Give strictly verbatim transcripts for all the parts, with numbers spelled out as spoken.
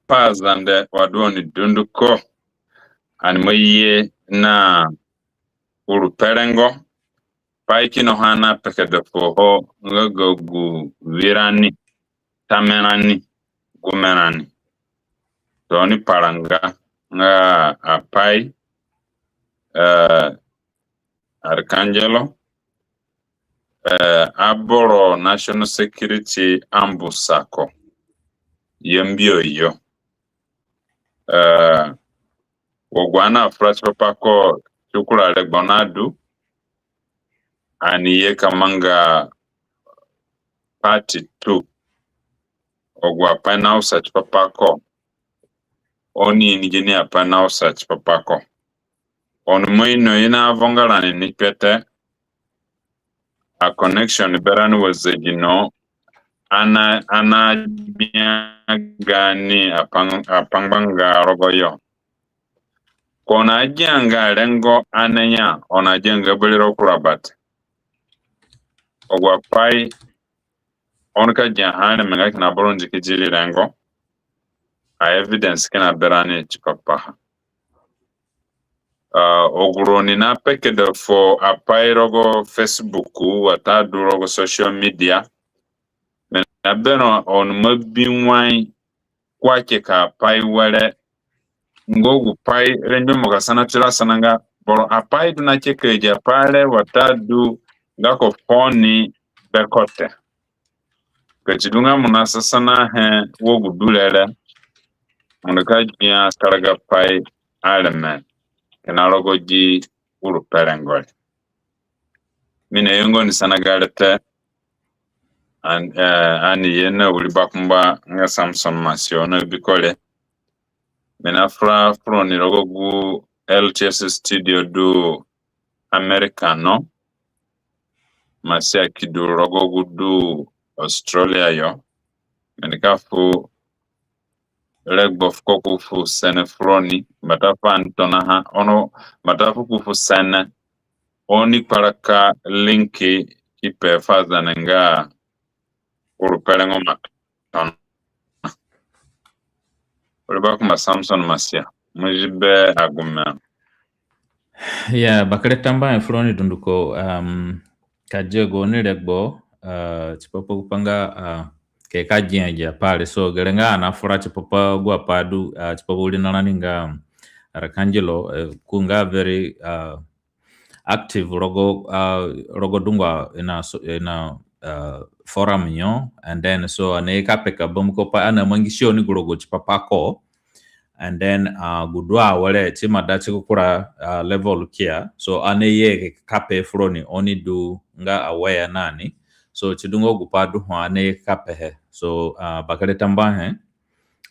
pa Zande wa du oni dunduko. Ani ima ye na uru pe rengo. Pai kina ho ani apekeda fuo ho nga ga gu wirani, tamerani, gumerani. To oni paranga nga apai, eh, Arcangelo, eh, aboro National Security ambusa ko Yambio yo. Eh, wa gu ani afura tipa pa ko ti kura regbo nadu, ani ye ka manga part two. Agu apai nausa tipa pa ko. Oni ini gini apai nausa tipa pa ko. Oni ima ino i navunga rani ni kpete. A connection berani wa zegino. Ani, ani agbia gaani apang-, apangbanga rogoyo. Ko oni agianga rengo ani ya, oni agianga bari rogo kura bata. Agu apai oni ka giaha areme nga kina boro ndiki diri rengo. A evidence kina berani tipa paha. Ah, agu roni napekeda fuo apai rogo Facebook, watadu rogo social media. Mi naberã oni ima bi wai ko akeka apai were. Nga gu pai rengbe mo ka sana tiro asana nga boro apai du na keka agi apai re watadu nga ko phone be ko te. Ka si du nga mo nasasanahe wa gu du re re, mo nika gbia karagapai areme kina rogo gi uru pe rengo re. Mi nayenga ni sana gare te. An-, eh, ani ye na wiri bakumba nga Samson Masiya, oni bi ko re. Mi nafura fu roni rogo gu L T S studio du America no. Masiya ki du rogo gu du Australia yo. Mi nika fu regbo fuko ko fu sene fu roni, mbata fu ani tonaha, ono mbata fu ko fu sene, oni kparaka link ki pe fu Azande nga uru pe rengo ima tona. Wiri bakumba Samson Masiya, mo zi be agume. Ya, bakere tambuahe fu roni dunduko, um, ka dia gaoni regbo, uh, tipa pa gu pa nga, uh, ke ka gia gia pai re. So, gere nga ani nafura tipa pa agu apai du, uh, tipa pa wirina rani nga, um, Arcangelo, uh, ko nga very, uh, active rogo, uh, rogo dungu ina so, ina, uh, forum yo, and then so ani ye ka peka bambiko pai ani amangisi oni gu rogo tipa pa ko, and then, uh, gu du awere ti ima da ti kura, uh, level kia. So ani ye ka pe fu roni, oni du nga aware na ni. So si du nga gu pai du ho ani ye ka pehe. So, uh, bakere tambuahe.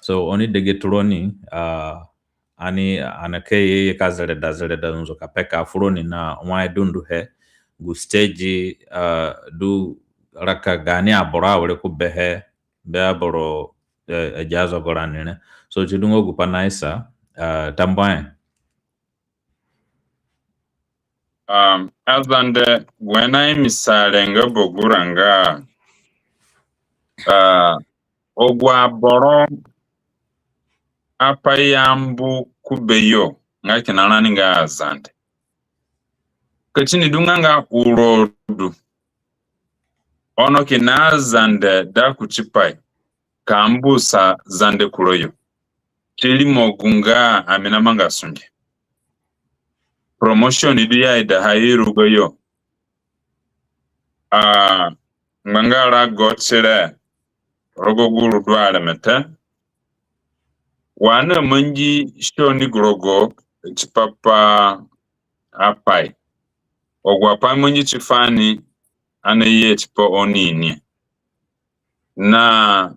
So oni dege tironi, uh, ani, ani ka ye ka zereda zereda nzunzu ka peka fu roni na wai dunduhe. Gu stage, uh, du raka gaani aboro awere ku behe, be aboro, eh, agi azogo rani re. So si du nga gu pai naisa, uh, tambuahe. Um, Azande, gu i naimisa re nga baguranga, uh, agu aboro apai ya mbu ku be yo nga kina rani nga Azande. Ka si ni du nga nga uro du, ono kina Azande da kuti pai ka mbusa Zande kura yo. Ti rimo gu nga ami namanga sunge. Promotion du i aidaha i ruga yo. A, ngbanga rago ti re rogo gu uru du areme te. Wa ani amangi show ni gu rogo tipa pa apai. Agu apai mangi ti fuani, ani aye tipa oni ini. Na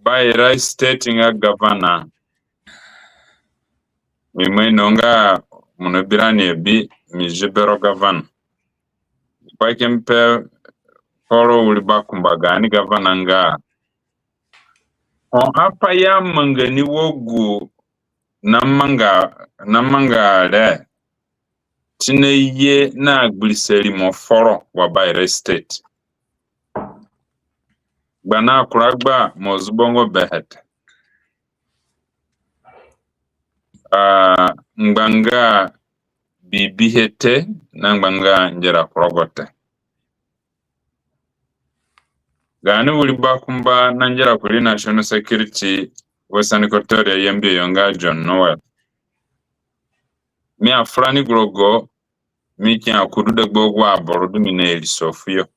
Baira State nga gavana, mi ima ino nga mo nabi rani abi, mi zi bero gavana. Pai ki mi pe foro wiri bakumba gaani gavana nga, ho apai amanga ni wa gu namanga, namanga re, ti naye na gbirisa rimo foro wa Baira State. Gba na kura gba mo zi bongo behe te. a, ngbanga bibihe te, na ngbanga ngera ku rogo te. Gaani wiri bakumba na ngera kuri National Security Western Equatoria Yambio yo nga John Noel. Mi afura ni gu rogo, mi ki ya ku du dagba agu aboro du mi na iriso fuyo.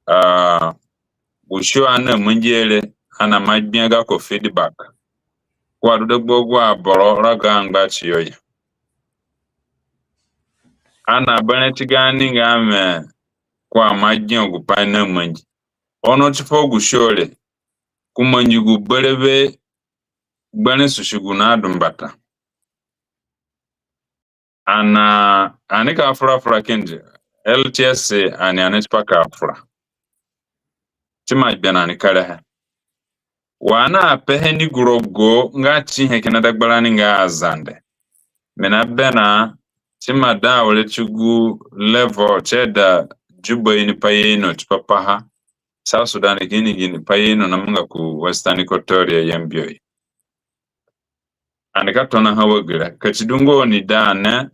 A, gu show ani amangihe re, ani ima gbia gako feedback. Ko adu dagba agu aboro rago angbatiyo ya. Ani aberẽ ti gaani nga wẽ ko ima gbia gu pai namangi. Ono tipa gu show re, ko mangi gu berewe gberẽ susi gu nadu mbata. Ani, ani ka fura fura kindi, L T S ani, ani tipa ka fura. Ti ima gbe na ni kerehe. Wa ani apehe ni gu rogo nga tihe kina dagbarani nga Azande. Mi naberã ti ima da awere ti gu level ti aida Juba ini pai ino tipa paha. South Sudan kini gini pai ino namanga ku Western Equatoria Yambio yo. Ani ka tonaha wa gire. Ka ti du nga oni da ani,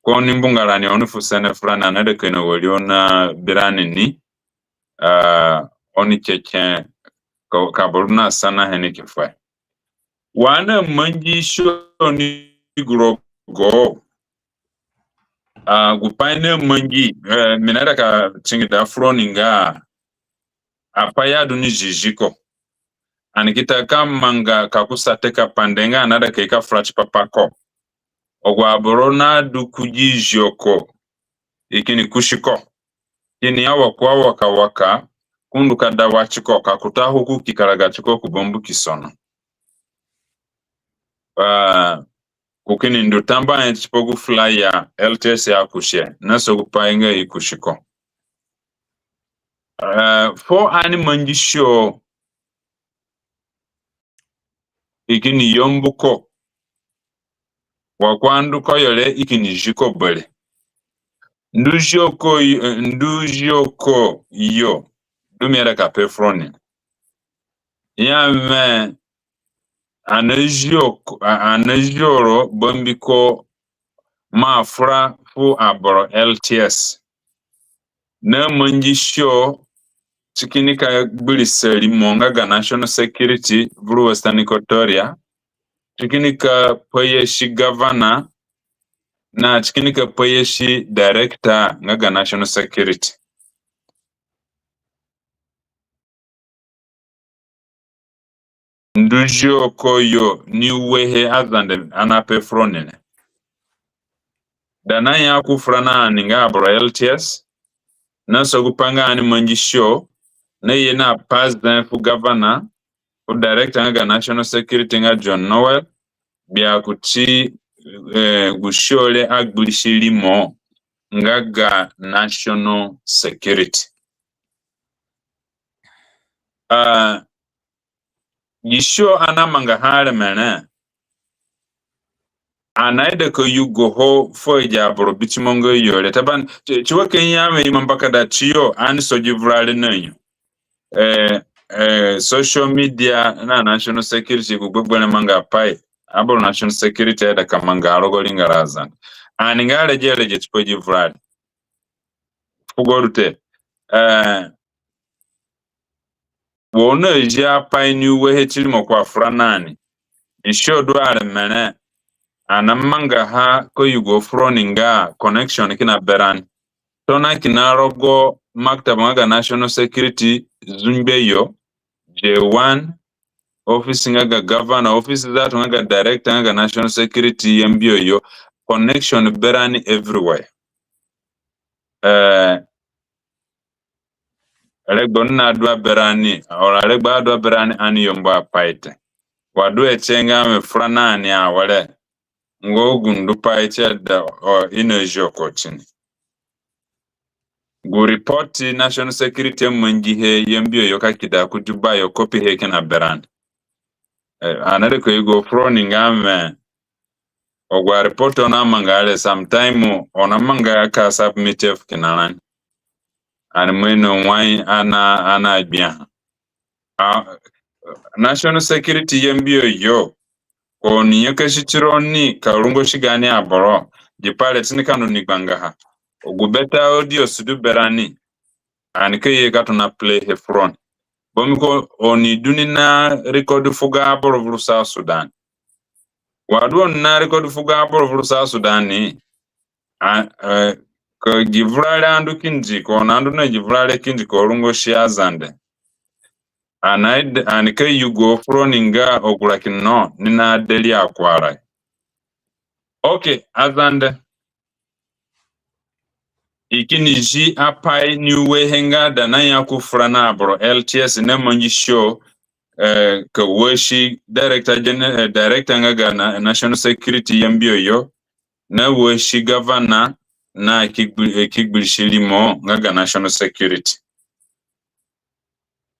ko ni mbunga rani, oni fu sene furani, ani aida ka ino wari oni abi rani ni, a, oni keke, ka, ka boro nasanahe ni ki fuhe. Wa ani amangi show ni gu rogo, a, gu pai namangi, e, mi naida ka tingida furoni nga apai adu ni zizi ko. Ani ki ta ka manga ka kusa te ka pande nga ani aida ka ye ka fura tipa pa ko. Agu aboro nadu ku gi zioko, i kini kusi ko. Kini ya wa ko awaka waka, ko ndu ka da wa tiko, ka kutaho ku ki karaga tiko ku bambu ki sono. A, ko kini ndu tambuahe tipa gu flyer L T S akusihe, na so gu pai nga i kusi ko. A, fuo ani mangi show, i kini yambu ko. Wa ko andu ko yo re, i kini zi ko bere. Ndu zio ko, ndu zio ko yo, du mi aida ka pe furoni ya wẽ, ani zio ko, a, ani zio ro bambiko mo afura fu aboro L T S. Namangi show ti kini ka gbirisa rimo nga ga National Security vuru Western Equatoria, ti kini ka payasi governor, na ti kini ka payasi director nga ga National Security. Ndu zio ko yo ni uehe Azande ani ape furoni re. Da na ya ku fura na ani nga aboro L T S, na so gu pai nga ani mangi show, na ye na pa zee fu governor, fu director nga ga National Security nga John Noel, gbia kuti, e, gu show re agbirisi rimo nga ga National Security. A, gi show ani amangaha areme re, ani naida ka yugoho fu agi aboro bitimo nga yo re. Taban, ti, ti wa ka ya wẽ i ima mbakada tiyo, ani so gi vura re na yo. E, e, social media na National Security gu gbegberẽ mangapai, aboro National Security aida ka manga rogo ringara Azande. Ani nga rege rege tipa gi vura re. Fugo du te. E, wa oni azi apai ni uehe ti rimo ko afura na ani. Gi show du areme re, ani namangaha ka yugo furoni nga connection kina berani. Tona kina rogo maktab nga ga National Security zungbe yo, J one, office nga ga governor, office zatu nga ga director nga ga National Security Yambio yo, connection berani everywhere. E, regbo na du a berani, ora regbo adu a berani ani yambu apai te. Wa du e tie nga wẽ fura na ani awere, nga gu ndu pai ti aida, o, i nazio ko tini. Gu report National Security amangihe Yambio yo ka keda ku Juba yo, copy he kina berani. E, ani naida ka yugo furoni nga wẽ, agu a report oni amanga re, sometime oni amanga ka submit fu kina rani. Ani ima ino wai ani, ani agbiaha. A, National Security Yambio yo, Ko ni nyakasi tironi ka rungosi gaani aboro, gi pai re ti ni ka ndu ni gbangaha. Gu beta audio si du berani, ani ka ye ka tona play he furoni. Bambiko oni du ni na record fu ga aboro vuru South Sudan. Wa du oni na record fu ga aboro vuru South Sudan ni, a, e, ka gi vura re andu kindi, ko na ndu na gi vura re kindi ka rungosi Azande. Ani, ani ka yugo furoni nga agu raki no ni na deri akuara. Okay, Azande. I kini zi apai ni uehe nga da na ya ku fura na aboro L T S na mangi show, eh, ka wasi director gene-, eh, director nga ga na, National Security Yambio yo, na wasi governor na ki gbi-, eh, ki gbirisi rimo nga ga National Security.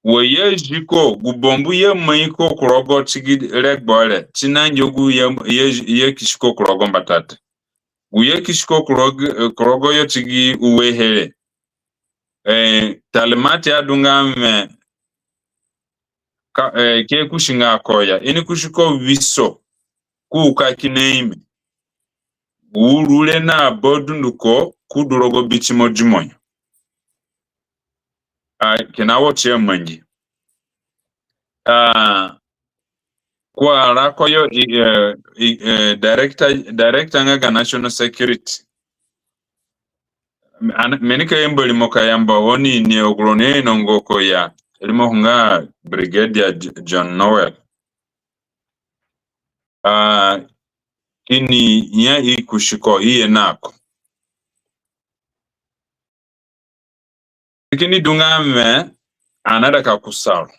Wa ya zi ko, gu bambu ya mai ko ku rogo ti gi regbo re, ti nangia gu ya, ya, ya kisi ko ku rogo mbata te. Gu ya kisi ko ku rogo, eh, ku rogo yo ti gi uehe re. Eh, talimati adunga wẽ ka, eh, ke kusi nga ko ya. I ni kusi ko wiso. Ku ka kina ime. Gu uru re na ba dunduko ku du rogo bitimo dimoyo. A, kina wo ti amangi. A, ku ara ko yo, i, eh, i, eh, director, director nga ga National Security. An-, mi ni ka yamba rimo ka yamba oni ini agu roni ainonga ko ya. Rimo nga Brigadier J-, John Noel. A, kini ya i kusi ko, i ye na ko. Kini du nga wẽ, ani aida ka kusa ro.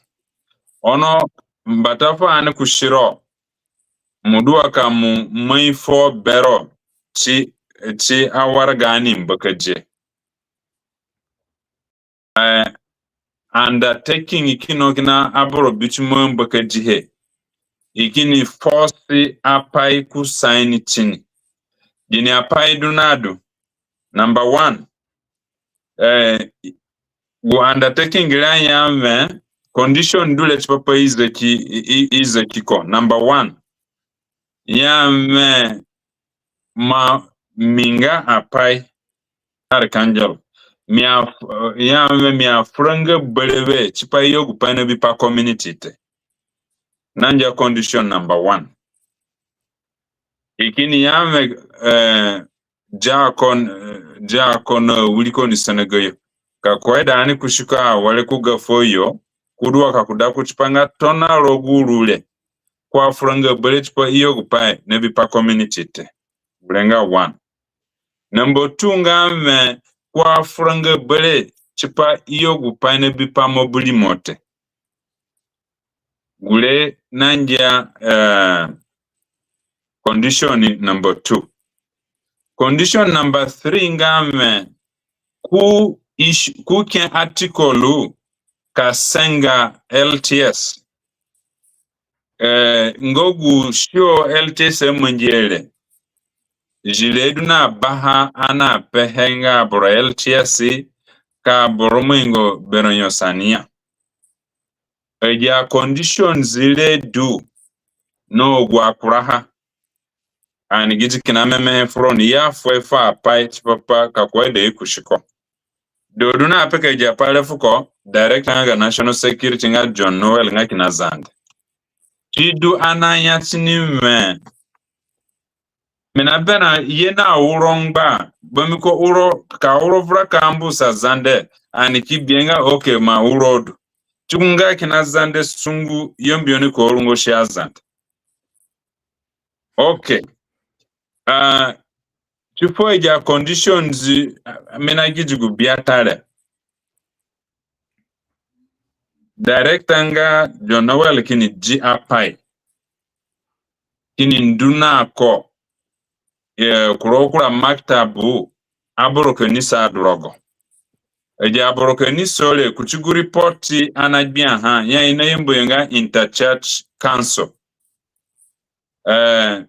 Ono mbata fu ani kusi ro, mo du wa ka mo mai fuo bero ti, ti awaraga ani mbakadihe. Eh, undertaking kino kina aboro bitimo mbakadihe. I kini force apai ku sign tini. Gini apai du na du? Number one, eh, gu undertaking re aya wẽ condition du re tipa pa i zaki, i, i, i zaki ko. Number one, ya wẽ ma mi nga apai Archangel, mi a, ya wẽ mi afuranga berewe tipa i yo gu pai na bipa community te. Nangia condition number one. I kini ya wẽ, eh, diakon, eh, diakon, eh, wiriko ni sana gayo. Ka ko aida ani kusi ko awere ku ga fuo yo, ko du wa ka ko da ku tipa nga tona rogo gu uru re. Ko afuranga berewe tipa i yo gu pai na bipa community te. Gure nga one. Number two nga wẽ ko afuranga berewe tipa i yo gu pai na bipa mobirimo te. Gure nangia, eh, condition number two. Condition number three nga wẽ ko ish-, ko ke article ka senga L T S. Eh, nga gu show L T S amangihe re. Zire du na baha ani apehe nga aboro L T S ka aboro maingo berã yo sa ni ya. Agi a conditions re du na agu akuraha. Ani gidi kina memehe fu roni ya fuhe fu apai tipa pa ka ko aida i kusi ko. Da du na peka agi apai re fuko, director nga ga National Security nga John Noel nga kina Zande. Ti du ani aya tini wẽ mi naberã ye na uro ngba, bambiko uro, ka uro vura ka mbu sa Zande, ani ki bihe nga, okay, ma uro du. Ti gu nga kina Zande sungu, Yambio ni ka rungosi aZande. Okay. Ah, ti fuo agi a conditions, ah, mi nagidi gu biata re. Director nga John Noel kini di apai. Kini ndu na ko, eh, ku rogo kura maktabu aboro kanisa du rogoho. Agi aboro kanisa re kuti gu report ani agbiaha, ya i nayamba yo nga Interchurch Council. Eh,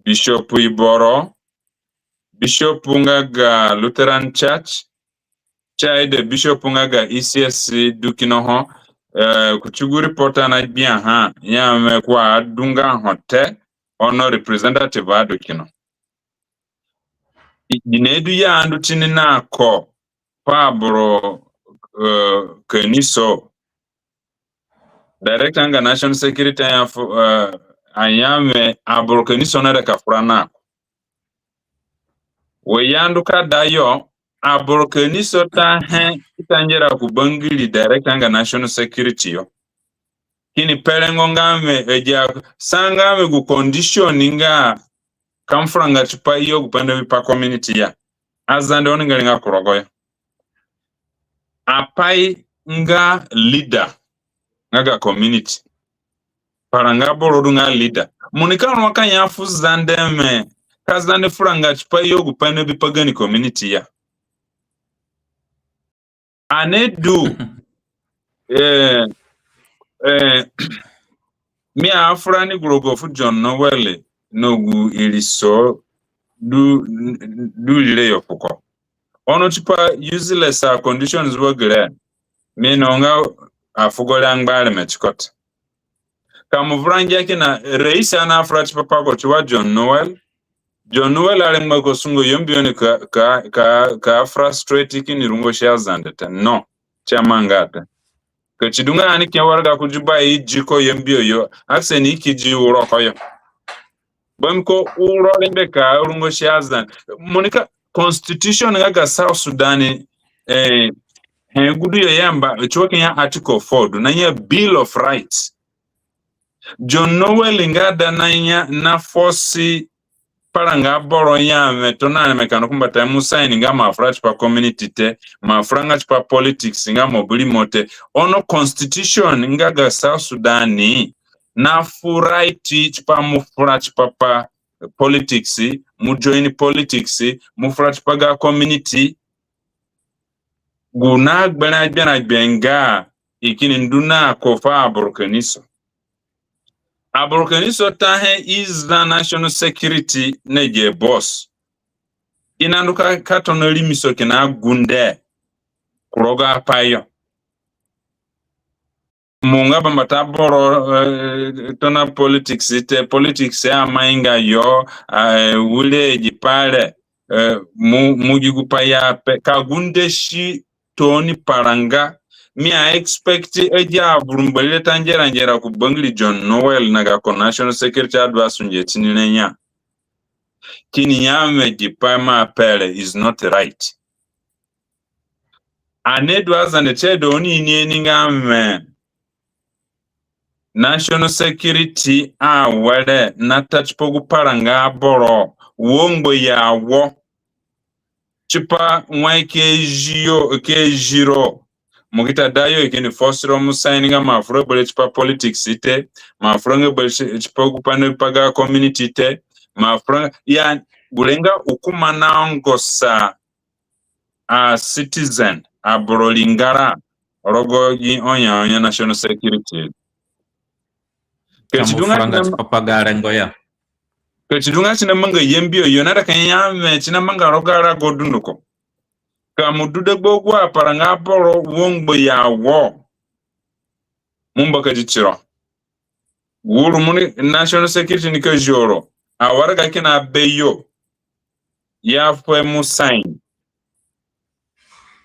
Bishop Iboro, Bishop nga ga Lutheran Church, si aida Bishop nga ga E C S du kina ho, eh, kuti gu report ani agbiaha, ya mi ko adunga ho te, ono representative adu kina. I, gine du ya andu tini na ko, pa aboro, eh, kanisa. Director nga national security aya fu, eh, aya mi aboro kanisa naida ka fura na ko. We ya ndu ka da yo, aboro kanisa ta he, i ta ngera ku bangiri director nga national security yo. Kini pe rengo nga mi, agi a, sa nga mi gu condition nga ka mo furanga tipa yo gu pai nabi pa community ya. Azande oni ngere nga ku rogo yo. Apai nga leader nga ga community. Paranga boro du nga leader. Mo nika rua ka ya fu Zande mi, ka Zande furanga tipa yo gu pai nabi pa gani community ya. Ani du, eh, eh, mi afura ni gu rogo fu John Noel, no gu irisa du, du rire yo fuko. Ono tipa useless a conditions wa gere, mi inonga afugo re angba areme ti ko te. Ka mo vura ngia kina, rais ani afura tipa pa ko ti wa John Noel. John Noel arengba ko sungo Yambio ni ka, ka, ka, ka frustrate kini rungosi Azande te. No, si amanga te. Ka si du nga ani ke waraga ku Juba i di ko Yambio yo, akse ni ki di uro ko yo. Bambiko uro rengbe ka rungosi Azande. Mo nika constitution nga ga South Sudan, eh, he gu du yo yamba, si wa ki ya Article four du, na ya Bill of Rights. John Noel nga da na ya, na force paranga boro ya mi tona areme ka ndu ku mbata mo sign nga mo afura tipa community te, mo afuranga tipa politics nga mo bi rimo te. Ono constitution nga ga South Sudan na fu right tipa mo fura tipa pa politics, mo join politics, mo fura tipa ga community. Gu na gbere agbere agbe nga i kini ndu na ko fu aboro kanisa. Aboro kanisa ta he i za national security na gi boss. I na ndu ka, ka tona rimiso kina gunde ku rogo apai yo. Mo nga bambata boro, eh, tona politics te, politics amanga yo, eh, wire gi pai re, eh, mo, mo gi gu pai ya pe, ka gunde si tooni paranga, mi a expect agi avuru mbari re ta ngera ngera ku bangiri John Noel na gako national security adu asunge tini re ya. Kini ya mi gi pai mo ape re is not right. Ani du Azande tie du oni ini eni nga mi. National security awere na ta tipa gu paranga aboro wo ngba ya wo. Tipa wai ke zi yo, ke zi ro. Mo ki ta da yo i kini force ro mo sign nga mo afura gbere tipa politics te. Mo afuranga gbere ti-, tipa gu pai nabi pa ga community te. Mo afuranga, ya, gure nga hukuma na ongosa a citizen, aboro ringara, rogo gi onya onya national security. Ka si du nga si na, tipa pa ga rengo ya. Ka si du nga si na manga Yambio yo, na da ka ya mi si na manga rogo arago dunduko. Ka mo du dagba agu aparanga boro wo ngba ya wo. Mo mbakadi tiro. Gu uru mo ni national security nika zi ro. Awaraga kina be yo. Ya fu mo sign.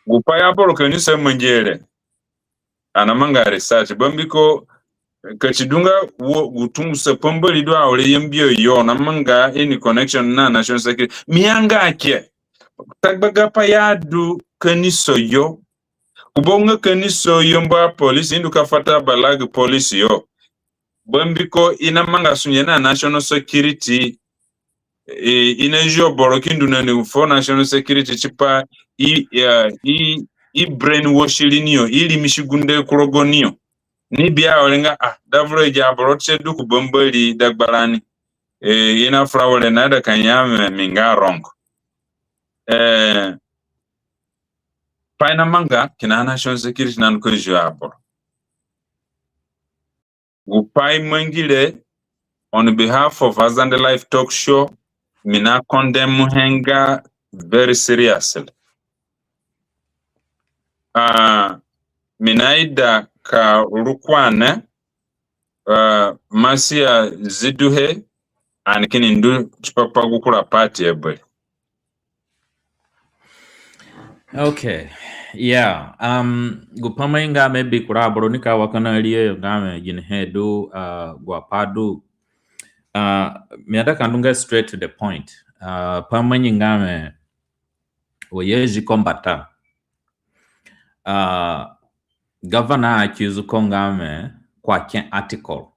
Gu pai aboro kanisa mangi re. Ani amanga research. Bambiko ka si du nga wo gu tungusa pa Mbori du awere Yambio yo na manga any connection na national security. Mi anga ke. Ta gbaga pai ya du kanisa yo. Ku ba nga kanisa yo mbu apolisi, i ndu ka fata balag polisi yo. Bambiko i na manga sunge na national security, eh, i na zio boro ki ndu na ni fu national security tipa i, eh, i, i brainwash ri ni yo, i rimisi gunde ku rogo ni yo. Ni bi awere nga, ah, da vura agi aboro tie du ku ba Mbori dagbarani. Eh, i na fura were na da ka ya mi, mi nga wrong. Eh, pai na manga kina national security na ndu ka zio aboro. Gu pai mangi re, on behalf of Azande Live Talk Show, mi na condemn he nga very seriously. Ah, mi naida ka rukwane, uh, Masia Ziduhe, ani kini ndu tipa pa gu kura party e be. Okay. Yeah. Um, gu pai mangi nga me bi kura aboro nika wa kina ri yo nga me ginihe du, uh, gu apai du. Uh, mi aida ka ndu nga straight to the point. Uh, pai mangi nga me wa ye zi ko mbata. Uh, governor accuse ko nga me ko ake article.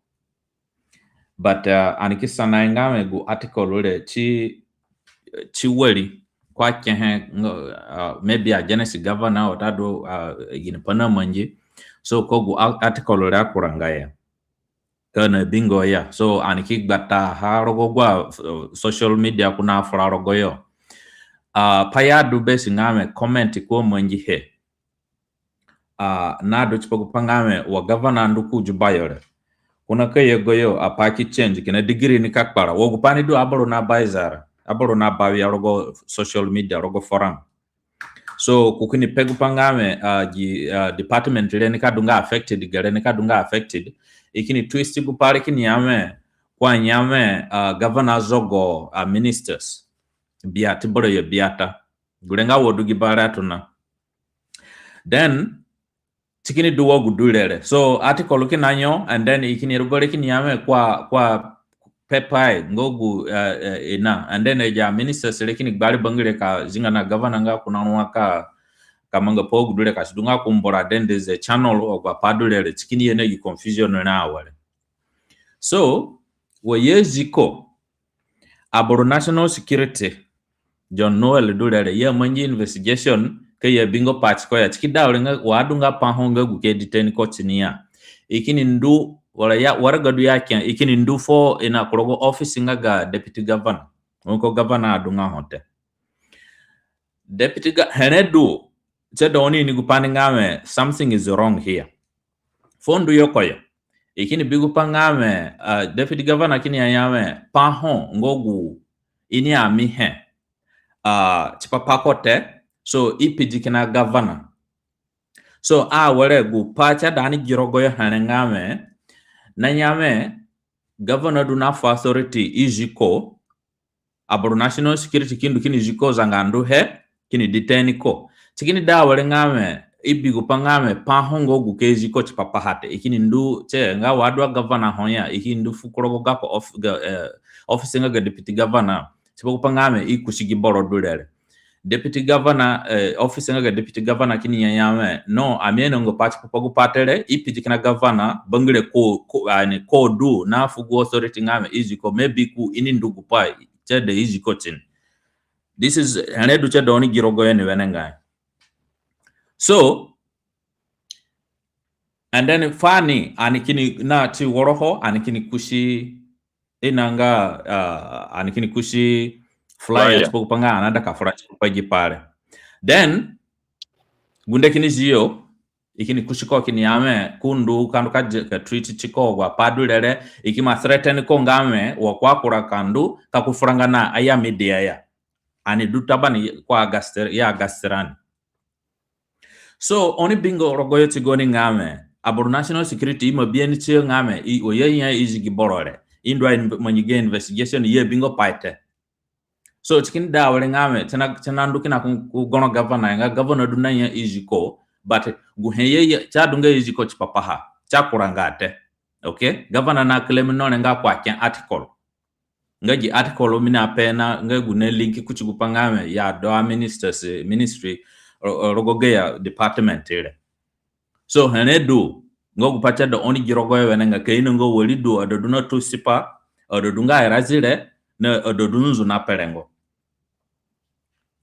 But, uh, ani ki sana nga me gu article re ti, ti wari ko akehe, uh, maybe against governor watadu, uh, ginipai namangi. So ko gu a-, article re akuranga ya. Ka na bingo ya. So ani ki gbata ha rogo gu, uh, social media ko na fura rogoyo. Uh, pai ya du be si nga me comment ko mangihe. Uh, na du tipa gu pai nga me wa governor ndu ku Juba yo re. Ko na ka ye gayo apai ki change kina degree nika kpara. Wa gu pai ni du aboro na ba izara. Aboro na ba wia rogo social media, rogo forum. So ko kini pe gu pai nga me, uh, gi, uh, department re nika du nga affected, gere nika du nga affected. I kini twist gu pai re kini ya me, ko anya me, uh, governor zogo, uh, ministers. Bia ti bara yo biata. Gure nga wa du gi pai re atona. Then, ti kini du wa gu du re re. So, article kina nyo, and then i kini rugo re kini ya me ko a, ko ape pai nga gu, uh, uh, ina. And then agi a ministers re kini gbari bangire ka zinga na governor nga ko na rua ka, ka manga pa gu du re ka si du nga kumbura, then there's a channel agu apai du re re. Ti kini ye na gi confusion re awere. So, wa ye zi ko, aboro national security, John Noel du re re, ya mangi investigation, ka ya bingo pai ti ko ya, ti ki da were nga wa du nga pai ho nga gu ke detain ko tini ya. I kini ndu, wara ya, waraga du ya ke, i kini ndu fu ina ku rogo office nga ga deputy governor. Ko governor adu nga ho te. Deputy ga-, here du, ti da oni ini gu pai ni nga me, something is wrong here. Fu ndu yo ko yo. I kini bi gu pai nga me, uh, deputy governor kini ya ya me, pai ho nga gu i ni ami he. Uh, tipa pa ko te, so i pidi kina governor. So awere gu pai ti da ani gi rogoyo here nga me, na ya me, governor du na fu authority i zi ko, aboro national security ki ndu kini zi ko zanga nduhe, kini detain ko. Ti kini da were nga me, i bi gu pai nga me, pai ho nga gu ke zi ko tipa paha te. I kini ndu, ti nga wa du a governor ho ya, i kini ndu fu ku rogo gako of-, ga, eh, office nga ga deputy governor. Tipa gu pai nga me, i kusi gi boro du re re. Deputy governor, eh, office nga ga deputy governor kini ya ya me, no, ami ainonga pai tipa pa gu pai te re, i pidi kina governor, bangire ko, ko, ani ko du na fu gu authority nga me, i zi ko, maybe ko i ni ndu gu pai, ti da i zi ko tini. This is, here du ti da oni gi rogoyo ni wenengai. So, and then fu ani, ani kini na ti woroho, ani kini kusi ina nga, uh, ani kini kusi flyer, flyer, tipa gu pai nga ani aida ka fura tipa gi pai re. Then, gunde kini zi yo, i kini kusi ko kini ya me, ko ndu ka ndu ka je-, ka treat ti ko agu apai du re re, i ki ma threaten ko nga me, wa ko akura ka ndu, ka ko furanga na aya media ya. Ani du tabani ko agaster-, ya agasterani. So, oni bingo rogoyo ti gaoni nga me, aboro national security i ma bi ani ti yo nga me, i, wa i aya i zi gi boro re. I ndu a in-, mangi gi investigation, i abingo pai te. So, ti kini da were nga me, ti na, ti na ndu kina ku, ku goro governor, nga governor du na ya i zi ko, but gu he ye, ye, ti adunga i zi ko tipa paha, ti akuranga te. Okay? Governor na claim no re nga ko ake article. Nga gi article mi na pe na, nga gu na link kuti gu pai nga me, ya du a ministers, eh, ministry, ro-, ro-, rogo gayo department re. So, here du, nga gu pai ti da oni gi rogoyo wenengai, ka ino nga wari du, ada du na tu sipa, ada du nga irazi re, na ada du nzunzu na pe rengo.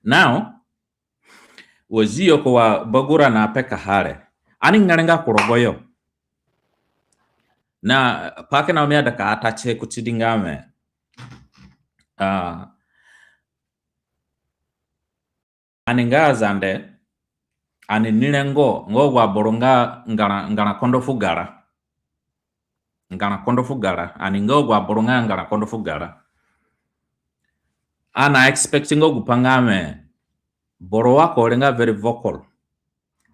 Now, wa zi yo ko wa Bagura na pekaha re, ani ngere nga ku rogoyo. Na pai kina mi aida ka attach he kuti di nga me, ah, ani nga Azande, ani ni rengo nga agu aboro nga ngara, ngara kondo fu gara. Ngara kondo fu gara. Ani nga agu aboro nga ngara kondo fu gara. Ani na expect nga gu pai nga me, boro wa ko re nga very vocal.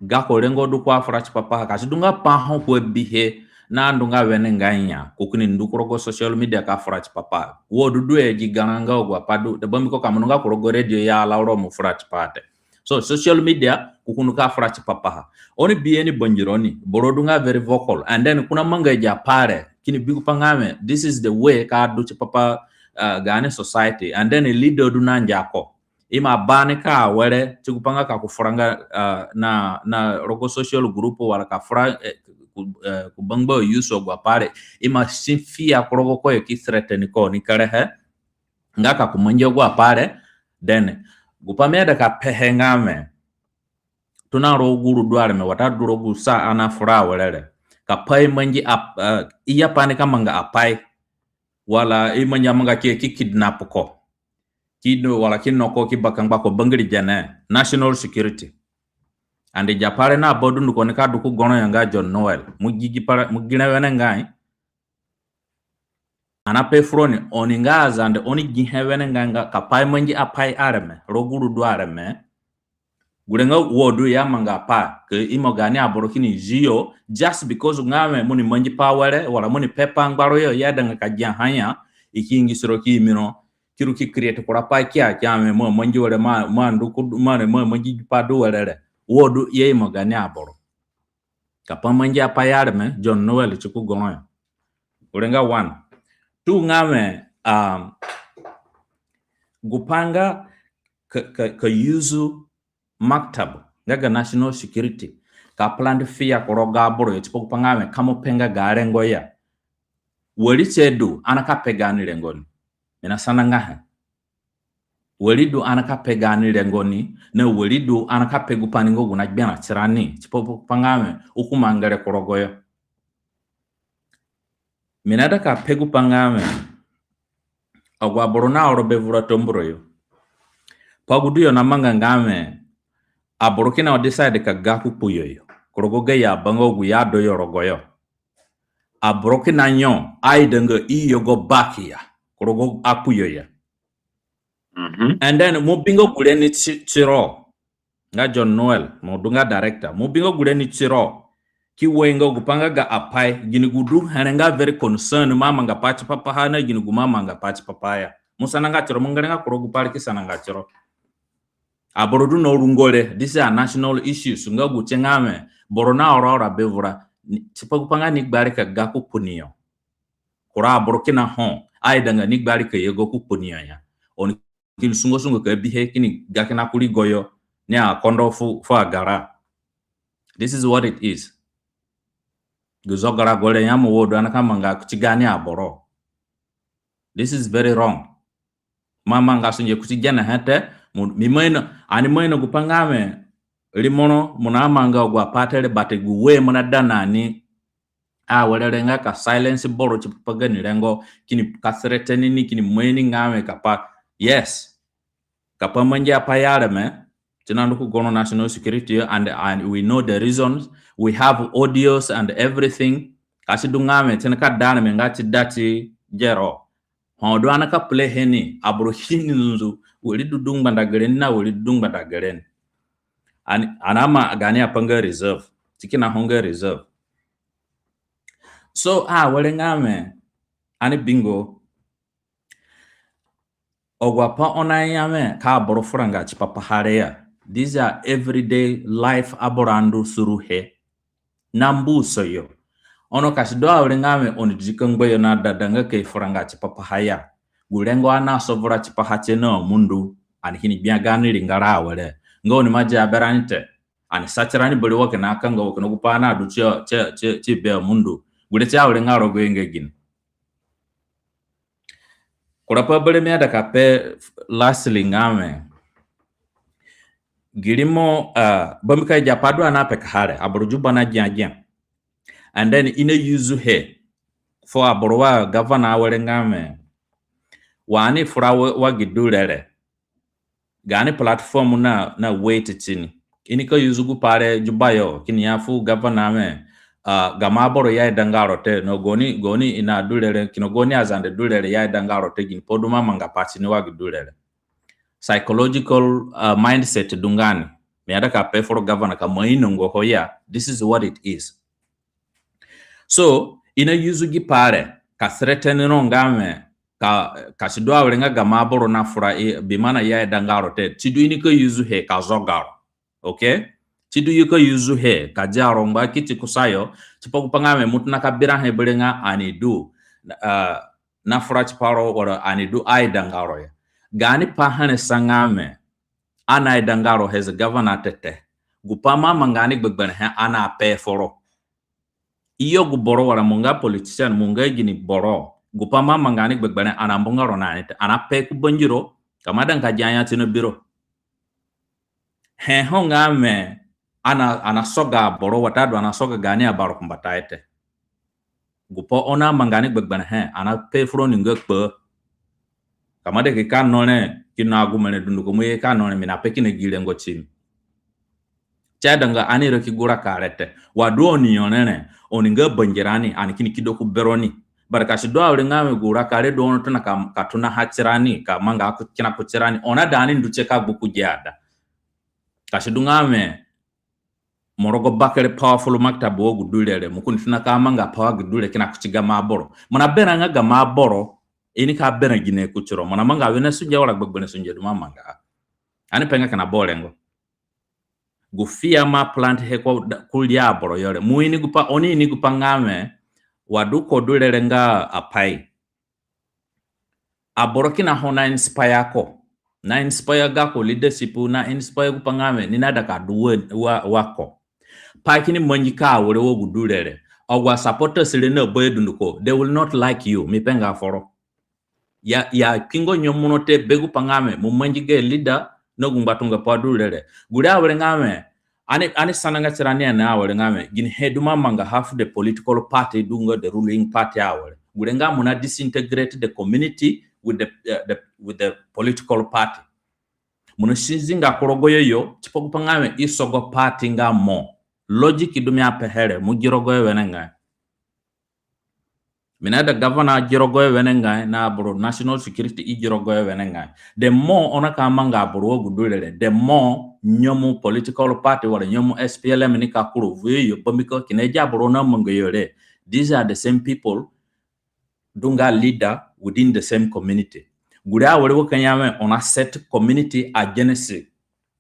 Gako rengo du ko afura tipa paha, ka si du nga pa ho ko abihe na ndu nga wenengai ya, ko kini ndu ku rogo social media ka fura tipa paha. Wo du du e gi garã nga agu apai du, da bambiko ka mo ndu nga ku rogo radio ya ala ro mo fura tipaha te. So social media, ko kunu ka fura tipa paha. Oni bihe ni bangironi, boro du nga very vocal. And then ko namanga agi apai re, kini bi gupai nga wẽ, this is the way ka du tipa pa, uh, gaani society. And then leader du nangia ko. Ima ba ni ka awere, ti gupai nga ka ko furanga, uh, na, na rogo social group wala ka fura, eh, ku, eh, ku bangba yusu agu apai re. Ima si fear ku rogo ko yo ki threaten ko ni kerehe. Nga ka ko mangi agu apai re, then gupai mi aida ka pehe nga wẽ, tona rogo gu ru du areme, watadu rogo gu sa ani afura awere re, ka pai mangi ap-, eh, i ya pa ni ka manga apai, wala i mangi amanga ki, ki kidnap ko, ki du, wala ki no ko, ki bakangba ko, bangiri gene, national security. And agi apai re na ba dunduko ni ka du ku goro yo nga John Noel. Mo gi gi pai re, mo gi re wenengai. Ani ape fu roni, oni nga aZande, oni gihe wenengai nga ka pai mangi apai areme rogo gu ru du areme. Gure nga wo du i amanga pai, ka imo gaani aboro kini zi yo, just because nga wẽ mo ni mangi pai awere, wala mo ni pe pai ngbaro yo, i aidanga ka giaha ya, i ki ingisi ro ki imi ro, ki ru ki create kura pai kia, kia wẽ mo amangi were, mo a-, mo andu ku, mo a-, mo amangi gi pai du were re. Wo du i aimo gaani aboro. Ka pai mangi apai areme, John Noel, ti ku goro yo. Gure nga one. Two nga wẽ, um, gupai nga ka, ka, ka use maktab nga ga national security ka plant fear ku rogo aboro yo, tipa gupai nga wẽ ka mo pe nga ga rengo ya, wari tie du ani ka pe gaani rengo ni. Mi nasananga he. Wari du ani ka pe gaani rengo ni, na wari du ani ka pe gupai ni nga gu nagberã tirani, tipa gupai nga wẽ, u ku mangere ku rogo yo. Mi naida ka pe gupai nga wẽ, agu aboro naoro be vura Tambura yo. Pa gu du yo namanga nga wẽ, aboro kina decide ka ga ku kpuyo yo ku rogo gayo aba nga agu i ado yo rogo yo. Aboro kina nyo, aidanga i yugo back ya ku rogo akpuyo ya. Mhm. And then mo bi nga gure ni ti-, tiro. Nga John Noel, mo du nga director. Mo bi nga gure ni tiro. Ki wai nga gupai nga ga apai, gini gu du here nga very concern, mo amanga pai tipa paha na gini gu mo amanga pai tipa paha ya. Mo sananga tiro, mo ngere nga ku rogo gupai re ki sananga tiro. Aboro du na rungo re, these are national issues. Nga gu tie nga wẽ, boro naoro oro be vura, ni, tipa gupai nga ni gbari ka ga ku kpuni yo. Kura aboro kina ho, aidanga ni gbari ka yugo ku kpuni yo ya. Oni kini sungo sungo ka bihe kini ga kina ku rigo yo, ni akondo fu, fu agara. This is what it is. Gu zogarago re ya mo wo du ani ka manga kuti gaani aboro. This is very wrong. Mo amanga sunge kuti gene he te, mo, mi ima ino, ani ima ino gupai nga wẽ, rimoro, mo namanga agu apai te re, but gu way mo naida na ni awere re nga ka silence boro tipa pa gaani rengo, kini ka threaten ni, kini mai ni nga wẽ ka pai. Yes. Ka pai mangi apai areme, ti nandu ku goro national security, and, and we know the reasons. We have audios and everything. Ka si du nga wẽ, ti nika da areme nga ti da ti gero. Ho du ani ka play he ni, aboro kini nzunzu, wari du du ngbanda gere ni na wari du du ngbanda gere ni. Ani, ani ima gaani apai nga reserve. Ti kina ho nga reserve. So, awere nga wẽ, ani bingo. Agu apai oni naya wẽ, ka aboro furanga tipa paha re ya. These are everyday life aboro andu through he. Na mbuso yo. Ono ka si du awere nga wẽ oni di ka ngba yo na dada nga ka i furanga tipa paha ya. Gu rengo ani asovura tipaha tie na amundu, ani kini gbia gaani ringara awere. Nga oni ima dia berani te. Ani sa tirani bari wa kina kanga wa kina gupai nadu ti, ti, ti, ti be amundu. Gure tie awere nga rogo yo nga gini. Kura pai berewe mi aida ka pe lastly nga wẽ, gi rimo, ah, bambiko agi apai du ani apekaha re, aboro Juba nagia gia. And then i na use he fu aboro wa governor awere nga wẽ, wa ani fura wa, wa gi du re re. Gaani platform na, na weight tini. I nika use gupai re Juba yo, kini ya fu governor wẽ, ah, gamo aboro i aidanga ro te, no, gaoni, gaoni ina du re re, kina gaoni aZande du re re i aidanga ro te, ginipai du mo amanga pai tini wa gi du re re. Psychological, ah, mindset du nga ni. Mi aida ka pe foro governor ka mo inongo ho ya. This is what it is. So i na use gi pai re ka threaten ro nga wẽ ka, ka si du awere nga gamo aboro na fura, i, bi mana i aidanga ro te, si du i nika use he ka zoga ro. Okay? Si du i ka use he ka dia ro ngba kiti kusayo, tipa gu pai nga wẽ mo tona ka bira he berewe nga ani du, ah, na fura tipa ro wala ani du aidanga ro ya. Gaani pai here sa nga wẽ ani aidanga ro as governor te te. Gu pai mo amanga ni gbegberẽ he ani ape foro. I yo gu boro wala mo nga politician, mo nga gini boro, gu pai mo amanga ni gbegberẽ ani ambunga ro na ni te, ani ape ku bangiro, ka mo aidanga ka gia nya tini biro. He ho nga wẽ ani a, ani asoga aboro watadu ani asoga gaani abaro kumbatayo te. Gu pai oni amanga ni gbegberẽ he ani ape furoni nga kpoo. Ka mo aida ki ka no re, kina agume re dunduko mo ye ka no re, mi nape kina gi rengo tini. Si aidanga ani raki gu raka re te. Wa du oni yo re re, oni nga bangirani, ani kini kido ku beroni. But ka si du awere nga wẽ gu raka re du oni tona ka, ka tonaha tirani, ka manga ku, kina kutirani, oni aida ani ndu tie ka gbu ku gi ada. Ka si du nga wẽ mo rogo bakere powerful maktab wa gu du re re, mo kini tona ka manga power gi du re kina kuti gamo aboro. Mo naberã nga gamo aboro, i nika berã gine kutiro? Mo namanga wene sunge wala gbegberẽ sunge du mo amanga? Ani pe nga kina boro rengo. Gu fear mo aplant he ku, ku ri aboro yo re. Mo ini gu pai, oni ini gu pai nga wẽ, wa du ko du re re nga apai, aboro kina ho na inspire ko, na inspire gako leadership, na inspire gu pai nga wẽ ni naida ka du wa, wa, wa ko. Pai kini mangi ka awere wa gu du re re, agu asupporters re na bayo dunduko, they will not like you. Mi pe nga foro. Ya, ya kpingo nyemu ro te be gu pai nga wẽ mo mangi gayo leader na gu ngbatunga pai du re re. Gure awere nga wẽ, ani, ani sananga tirani ani awere nga wẽ, ginihe du mo amangaha fu the political party du nga the ruling party awere? Gure nga mo na disintegrate the community with the, uh, the, with the political party. Mo na sinzinga ku rogoyo yo tipa gu pai nga wẽ i sogo party nga mo. Logic du mi apehe re, mo gi rogoyo wenengai. Mi naida governor gi rogoyo wenengai, na aboro national security i gi rogoyo wenengai. The more oni ka manga aboro wa gu du re re, the more nyemu political party wala nyemu S P L M nika kuru vuyo yo, bambiko kina agi aboro oni amanga yo re, these are the same people du nga leader within the same community. Gure awere wa ka ya wẽ oni aset community against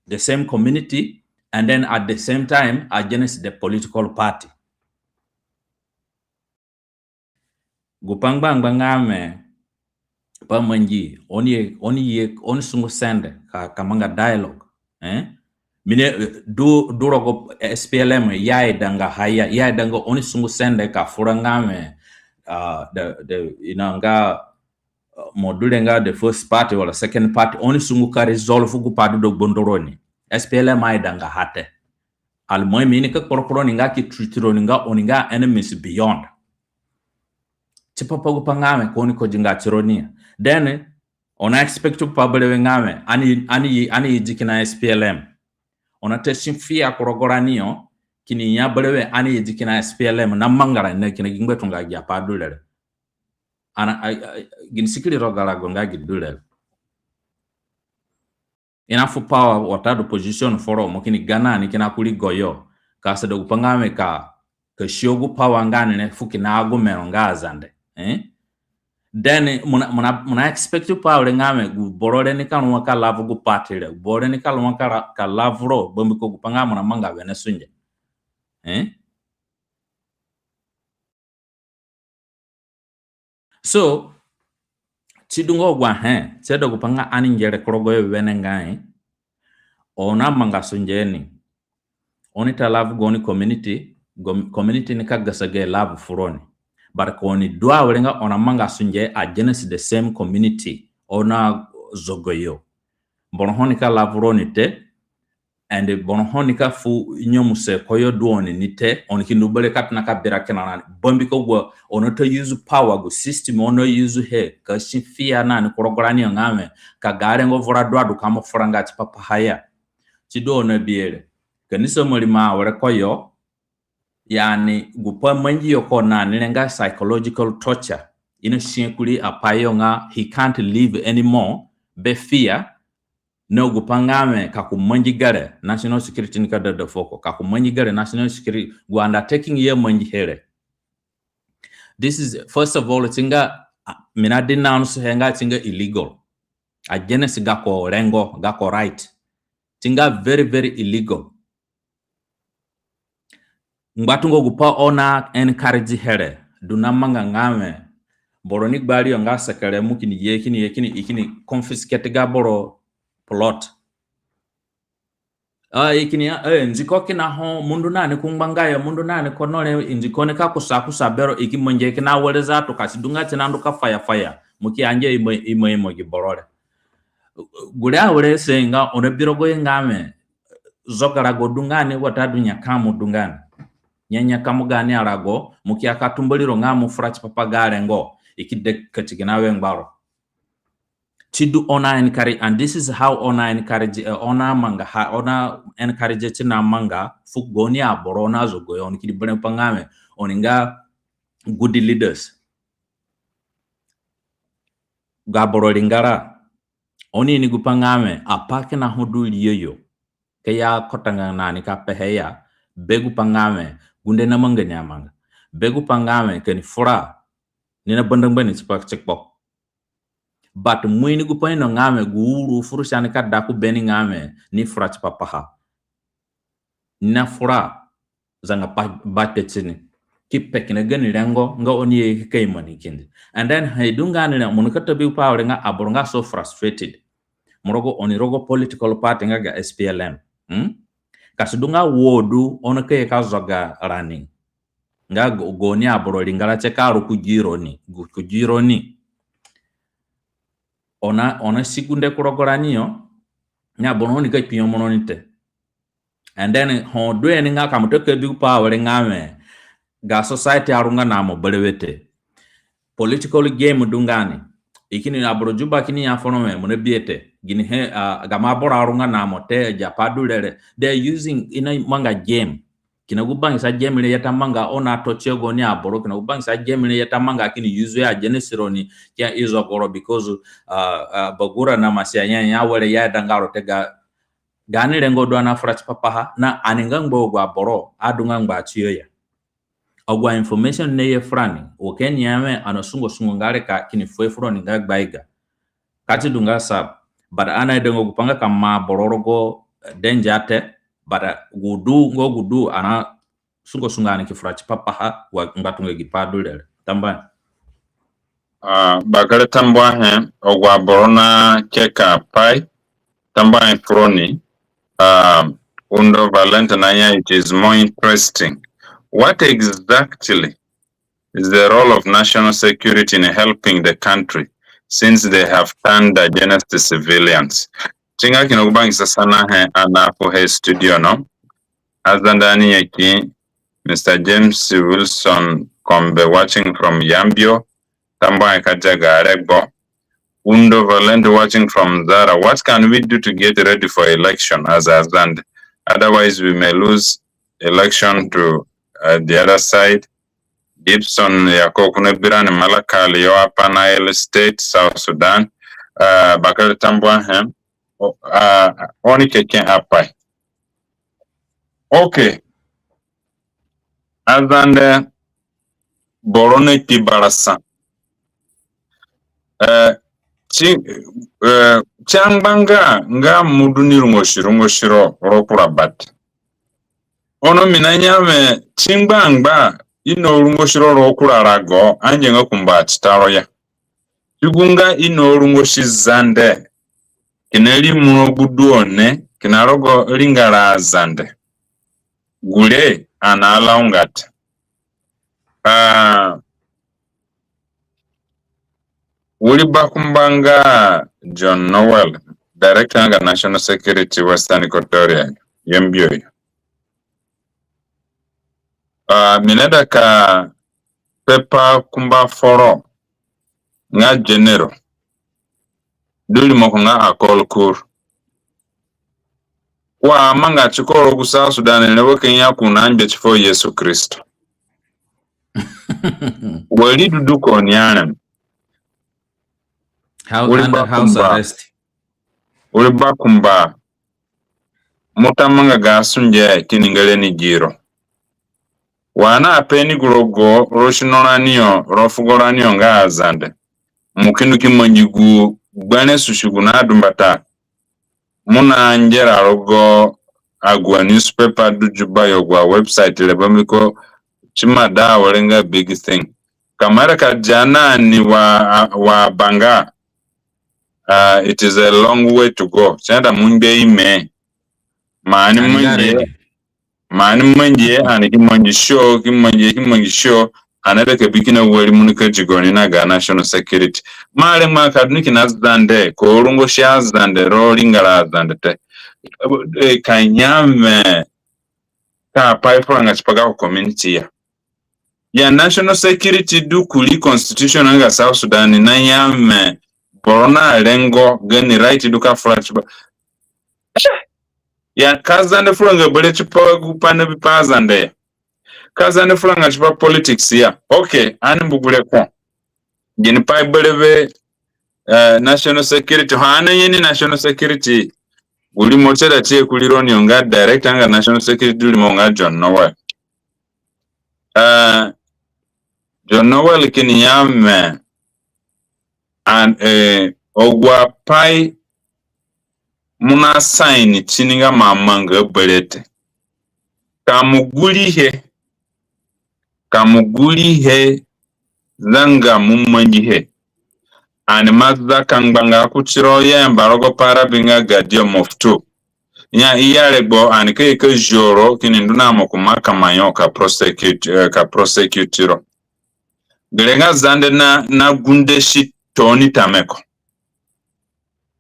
the same community, and then at the same time against the political party. Gu pai ngbangba nga wẽ, pai mangi, oni ye, oni ye, oni sungu sende ka, ka manga dialogue. Eh? Mi ni, eh, du, du rogo S P L M, i aidanga ha ya, i aidanga oni sungu sende ka fura nga wẽ, ah, the, the, you know, nga, uh, mo du re nga the first party wala second party, oni sungu ka resolve gu pai du do gbondo roni. S P L M aidanga ha te. Almuhim, i nika kporo ku roni nga ki treat roni nga oni nga enemies beyond. Tipa pa gu pai nga wẽ ka oni kodinga tironi ya. Then oni expect gu pai berewe nga wẽ ani, ani, ani idi kina S P L M. Oni ata si fear ku rogo rani yo, kini ya berewe ani idi kina S P L M na manga rani na kina gi ngbatunga agi apai du re re. Ana, a, a, gini sikiri rogo arago nga gi du re re. I na fu power watadu position foro, mo kini ga na ni kina kurii goyo. Ka asada gu pai nga wẽ ka, ka sio gu power nga ni re fu kina agume ro nga Azande. Eh? Then mo na, mo na, mo na expect power re nga wẽ gu boro re nika rua ka love gu party re, gu boro re nika rua ka, ka love ro, bambiko gu pai nga mo namanga wene sunge. Eh? So, si du nga agu ahe, si aida gu pai nga ani ngere ku rogoyo wenengai, oni amanga sunge ni, oni ta love gaoni community, gom-, community nika gasa gayo love furoni. But ka oni du awere nga oni amanga sunge against the same community, oni azoga yo, boro ho nika love roni te, and boro ho nika fu nyemuse koyo du oni ni te, oni ki ndu berewe ka tona ka bira kina rani. Bambiko gu oni ata use power, gu system oni use he ka si fear na ni ku rogo rani yo nga wẽ, ka ga rengo vura du adu ka mo furanga tipa paha ya. Si du oni abihe re. Kanisa marima awere koyo, yani, gu pai mangi yo ko na ni re nga psychological torture. I na si kurii apai yo nga he can't live anymore, be fear. Na gu pa nga wẽ ka ko mangi gere national security ni ka dada fuo ko, ka ko mangi gere national security, gu undertaking i amangihe re. This is, first of all, ti nga, ah, mi na denounce he nga ti nga illegal against gako rengo, gako right. Ti nga very, very illegal. Ngbatunga gu pa oni na encourage he re, du na manga nga wẽ boro ni gbari yo nga sekere, mo kini ye, kini ye, kini, i kini confiscate ga boro plot. Ah, i kini ya, eh, ndiko kina ho, mo ndu na ni ku ngbanga yo, mo ndu na ni kono re, ndiko ni ka kusa kusa bero, i ki mangihe kina were zatu, ka si du nga ti na ndu ka faya faya, mo ki angia imo, imo, imo gi boro re. Gure awere si nga oni bi rogo ye nga wẽ zogarago du nga ni, watadu nyakamo du nga ni. Nya nyakamo gaani arago, mo ki ya ka tumbori ro nga mo fura tipa pa ga rengo, i ki de kati kina wẽ ngbaro. Ti du oni na encourage, and this is how oni na encourage, eh, oni na manga ha, oni na encourage ti na manga fu gaoni aboro oni na zogo yo, oni ki di berẽ pa nga wẽ oni nga good leaders. Ga boro ringara, oni ini gu pa nga wẽ, apai kina ho du riyo yo, ka ya kotanga na ni ka pehe ya, be gu pa nga wẽ gunde na manga ni amanga, be gu pa nga wẽ ka ni fura, ni na banda ngbani tipa ti kpo. But mo ini gu pa ino nga wẽ gu uru furusi ani ka da ku beni nga wẽ ni fura tipa paha, ni na fura zanga pa, ba te tini ki pe kina gani rengo nga oni ye ki kai mani kindi. And then he du nga ni re, mo ni ka ta bi pa awere nga aboro nga so frustrated. Mo rogo, oni rogo political party nga ga S P L M. Hmm? Ka si du nga wo du oni ka ye ka zoga rani nga go, gaoni aboro ringara tie ka ru ku gi roni, gu, ku gi roni. Oni na, oni na si gunde ku rogo rani yo, ni aboro oni ka kpinyemu roni te. And then ho du ni nga ka mo ta ka bi gu pa awere nga wẽ ga society arunga na mo berewe te. Political game du nga ni. I kini aboro Juba kini ya foro wẽ mo na bihe te. Ginihe, ah, gamo aboro arunga na mo te, agi apai du re re. They are using, i na manga game. Kina gu bangisa game re i ata manga, oni na torture gaoni aboro, kina gu bangisa game re i ata manga kini use against roni, ki ya i zogo ro because, ah, ah, Bagura na Masia ya, ya were ya danga ro te ga, gaani rengo du ani na fura tipa paha, na ani nga ngba agu aboro adunga ngba tiyo ya. Agu a information ni ye furani, wa ka ni ya wẽ ani na sungo sungo nga re ka kini fuhe fu roni nga gbaiga. Ka ti du nga sab, but ani aidanga gu pa nga ka maa boro rogo, eh, danger te, but, eh, gu du nga gu du ani na sungo sungo ani ki fura tipa paha wa ngbatunga gi pa du re re. Tambuahe. Ah, bakere tambuahe, agu aboro na keka pai, tambuahe fu roni. Ah, Undo Valente na ya, it is more interesting. What exactly is the role of national security in helping the country since they have turned against the civilians? Ti nga kina gu bangisa sanahe ani na fuhe studio no. Azande ani nyaki Mister James Wilson Kombe watching from Yambio. Tambuahe ka dia ga regbo. Undo Valente watching from Zara. What can we do to get ready for election as Azande? Otherwise, we may lose election to, uh, the other side. Gibson Yako, ko na bi rani Malakal yo, Upper Nile State, South Sudan. Uh, bakere tambuahe. O, ah, oni keke apai. Okay. Azande boro na kpi barasa. Eh, ti, eh, ti angbanga nga mo du ni rungosi, rungosi ro, ro kura bati. Ono mi na ya wẽ ti ngbangba i na rungosi ro, ro kura rago, angianga kumba atita ro ya. Ti gu nga i na rungosi Zande kina rimo ro gu du one, kina rogo ringara Zande. Gure ani alaunga te. Ah, wiri bakumba nga John Noel, director nga ga National Security Western Equatoria, Yambio yo. Ah, mi naida ka pepa kumba foro nga General du rimoko nga Akol Koor. Ko amanga ti ko rogo gu South Sudan re, wa ka ya ko na ngbe ti fuo Yesu Kristo. Wari du du ko ni areme. How, wiri under house bakumba arrest. wiri bakumba, mo ta manga ga sunge kini ngere ni giro. Wa ani ape ni gu rogo ro sino rani yo, ro fugo rani yo nga Azande. Mo ki ndu ki mangi gu gberẽ susi gu na du mbata. Mo na ngera rogo agu a newspaper du Juba yo, agu a website re, bambiko si ima da awere nga big thing. Ka mo ida ka dia na ni wa, wa banga, uh, it is a long way to go. Si aida mo ngbe ime. Ma ani mangihe, ma ani mangihe, ani ki mangi show, ki mangihe, ki mangi show. Ani aida ka bi kina wari mo nika di goni na ga national security. Ma re ma ka du ni kina Zande, ko rungosi Azande, ro ringara Azande te. Eh, ka nyame ka pai furanga tipa gako community ya. Ya national security du kurii constitution nga South Sudan ni, na nyame boro na rengo gani right du ka fura tipa. Ya ka Zande furanga bere tipa gu pai na bipa Azande ya. Ka Zande furanga tipa politics ya. Okay, ani mbu gure ko. Gini pai berewe, eh, national security. Ho ani aye ni national security. Gu rimo si aida tie kurii roni yo nga director nga national security du rimo nga John Noel. Eh, John Noel kini ya wẽ, and, eh, agu apai mo na sign tini nga mo amanga bere te. Ka mo gurihe, ka mo gurihe zanga mo mangihe, ani ima za ka ngbanga kutiro ya, i amba rogo pa Arabi nga Gadio Moftu. Ya i ya regbo, ani ka ye ka zio ro kini ndu na mo ku mahakama yo ka prosecute, eh, ka prosecute ro. Gere nga Zande na, na gunde si tooni tameko.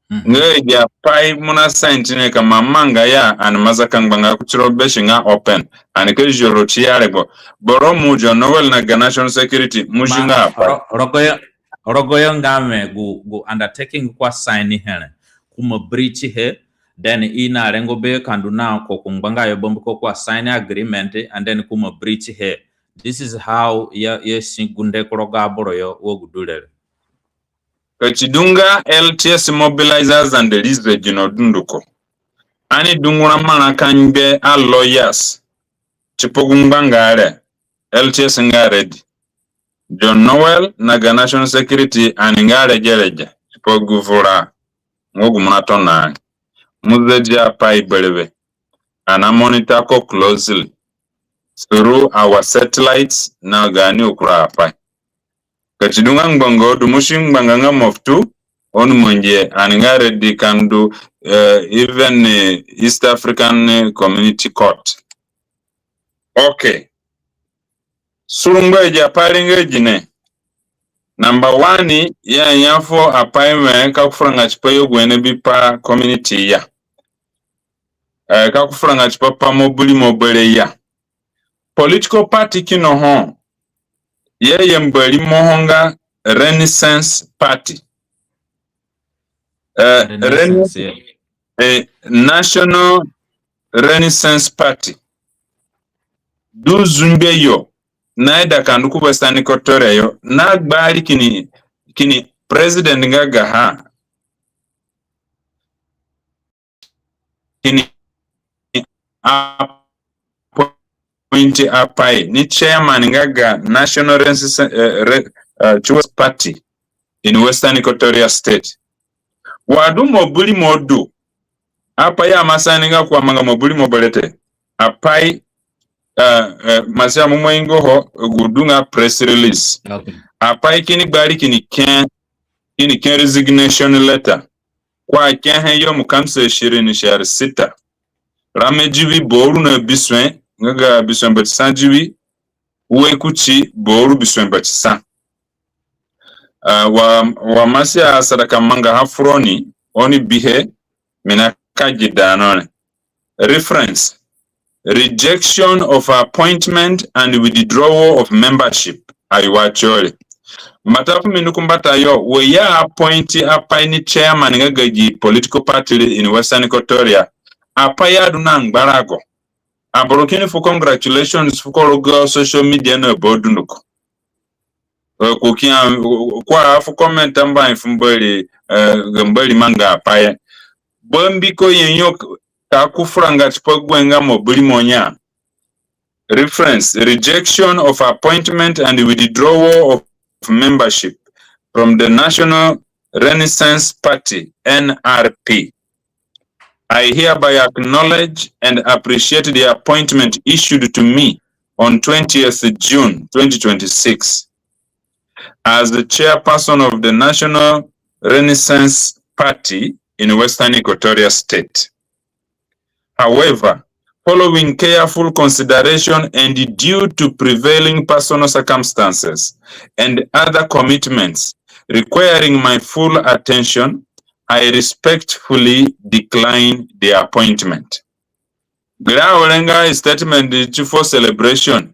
Mhm. Nga agi apai mo na sign tini ka mo amanga ya, ani ima za ka ngbanga kutiro be si nga open. Ani ka zio ro ti ya regbo. Boro mo John Noel na ga national security, mo zi nga apai. Ro-, rogo yo, rogo yo nga wẽ gu, gu undertaking ko asign he re, ko ima breach he, then i na rengo be ka ndu na ko ku ngbanga yo bambiko ko asign agreement, and then ko ima breach he. This is how ya, ya si gunde ku rogo aboro yo wa gu du re re. Ka si du nga L T S mobilize Azande rii zegino dunduko. Ani dungura marã ka ngbe a lawyers tipa gu ngbanga re, L T S nga ready. John Noel na ga national security, ani nga regerege tipa gu vura nga gu mo na tona. Mo zedi apai berewe. Ani na monitor ko closely through our satellites na gaani akura apai. Ka si du nga ngbanga du, mo si ngbanga nga Moftu, oni mangihe, ani nga ready ka ndu, eh, even, eh, East African, eh, Community Court. Okay. Surungbo agi apai re nga gine. Number one, ya, ya fu apai wẽ ka ko furanga tipa yo gu wene bipa community ya. Eh, ka ko furanga tipa pa mobili mobere ya. Political party kina ho, i ayamba rimoho nga Renaissance Party. Eh, Renaissance, Rena-, yeah. Eh, National Renaissance Party. Du zungbe yo naida ka ndu ku Western Equatoria yo, na gbari kini, kini president nga gaha. Kini appoint apai ni chairman nga ga National Resistance, eh, Re-, eh, Chiwas Party in Western Equatoria State. Wa du mobili mo du. Apai ya mo asani nga ko amanga mobili mobere te. Apai, eh, eh, masia mo mo ingo ho gu du nga press release. Okay. Apai kini gbari kini ke, kini ke resignation letter. Ko ake he yom kamsa ishirin shahri sita. Rame diwi boro na bisue, nga ga bisue mbata sa diwi, ue kuti boro bisue mbata sa. Ah, wa, wa masia asada ka mangaha fu roni, oni bihe, mi nika geda no re. Reference, rejection of appointment and withdrawal of membership. Aiwa, tiyo re. Mbata fu mi ndu ku mbatayo, wa i a appoint apai ni chairman nga ga gi political party re in Western Equatoria, apai adu na ngbarago. Aboro kini fu congratulations fu ko rogo social media na ba dunduko. Eh, ko ki a, ko afu comment tambuahe fu Mbori, eh, ga Mbori manga apai. Bambiko ye yo ka ku furanga tipa gu nga mo buri mo nya. Reference, rejection of appointment and withdrawal of membership from the National Renaissance Party, N R P. I hereby acknowledge and appreciate the appointment issued to me on twentieth June twenty twenty-six as the chairperson of the National Renaissance Party in Western Equatoria State. However, following careful consideration and due to prevailing personal circumstances and other commitments requiring my full attention, I respectfully decline the appointment. Gere awere nga statement ti fu celebration.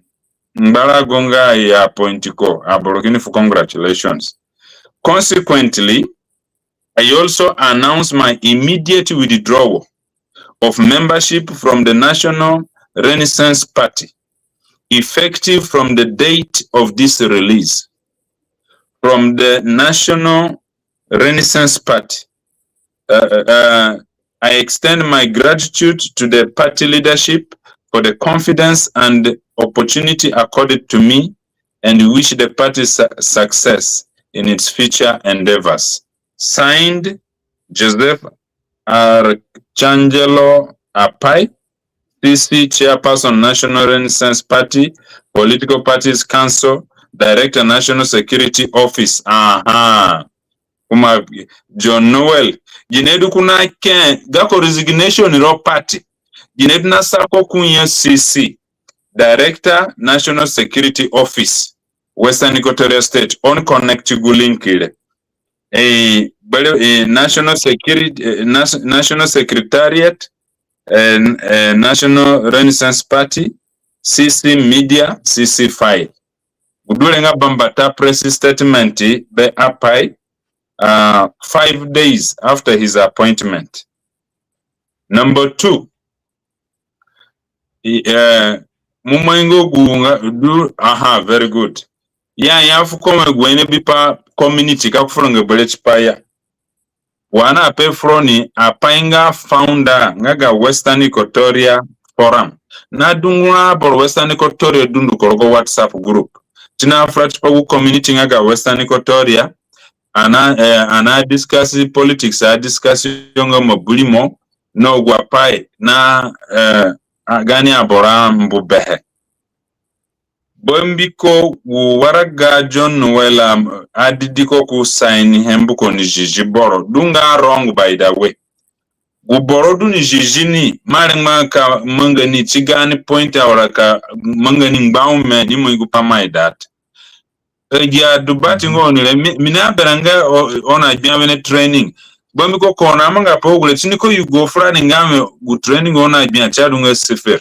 Ngbarago nga i appoint ko, aboro kini fu congratulations. Consequently, I also announce my immediate withdrawal of membership from the National Renaissance Party, effective from the date of this release. From the National Renaissance Party, uh, uh, I extend my gratitude to the party leadership for the confidence and opportunity accorded to me and wish the party su- success in its future endeavors. Signed, Joseph Arcangelo Apai, C C, Chairperson, National Renaissance Party, Political Parties Council, Director, National Security Office. Aha. Kuma John Noel. Gine du ko na ke gako resignation ro party. Gine du na sa ko ku nye C C, Director, National Security Office, Western Equatoria State, oni connect gu link re. Eh, bere, eh, National Security, eh, Nas- National Secretariat, eh, n- eh, National Renaissance Party, C C Media, C C File. Gu du re nga bambata press statement be Apai, uh, five days after his appointment. Number two, i- eh, mo mangi gu nga du, aha, very good. Ya, ya fu ko me gu ene bipa community ka ku furanga bere tipa ya. Wa ani ape fu roni, Apai nga founder nga ga Western Equatoria Forum. Na dungura aboro Western Equatoria dunduko rogo WhatsApp group. Ti na fura tipa gu community nga ga Western Equatoria, ana, eh, ana discuss politics, a discuss yo nga mo buri mo, na agu apai, na, eh, a- gaani aboro ambu behe. Bambiko gu waraga John Noel a- adidi ko ku sign he mbiko ni zizi boro. Du nga wrong, by the way. Gu boro du ni zizi ni, mo arengba ka manga ni ti gaani point, awere ka manga ni ngba ome ni mo igupai mai dati. Agi adu bati nga oni re, mi- mi na berã nga o- oni agbia wene training. Bambiko ko na manga pa gu re ti ni ko yugo furani nga mi gu training oni agbia ti adu nga sifir.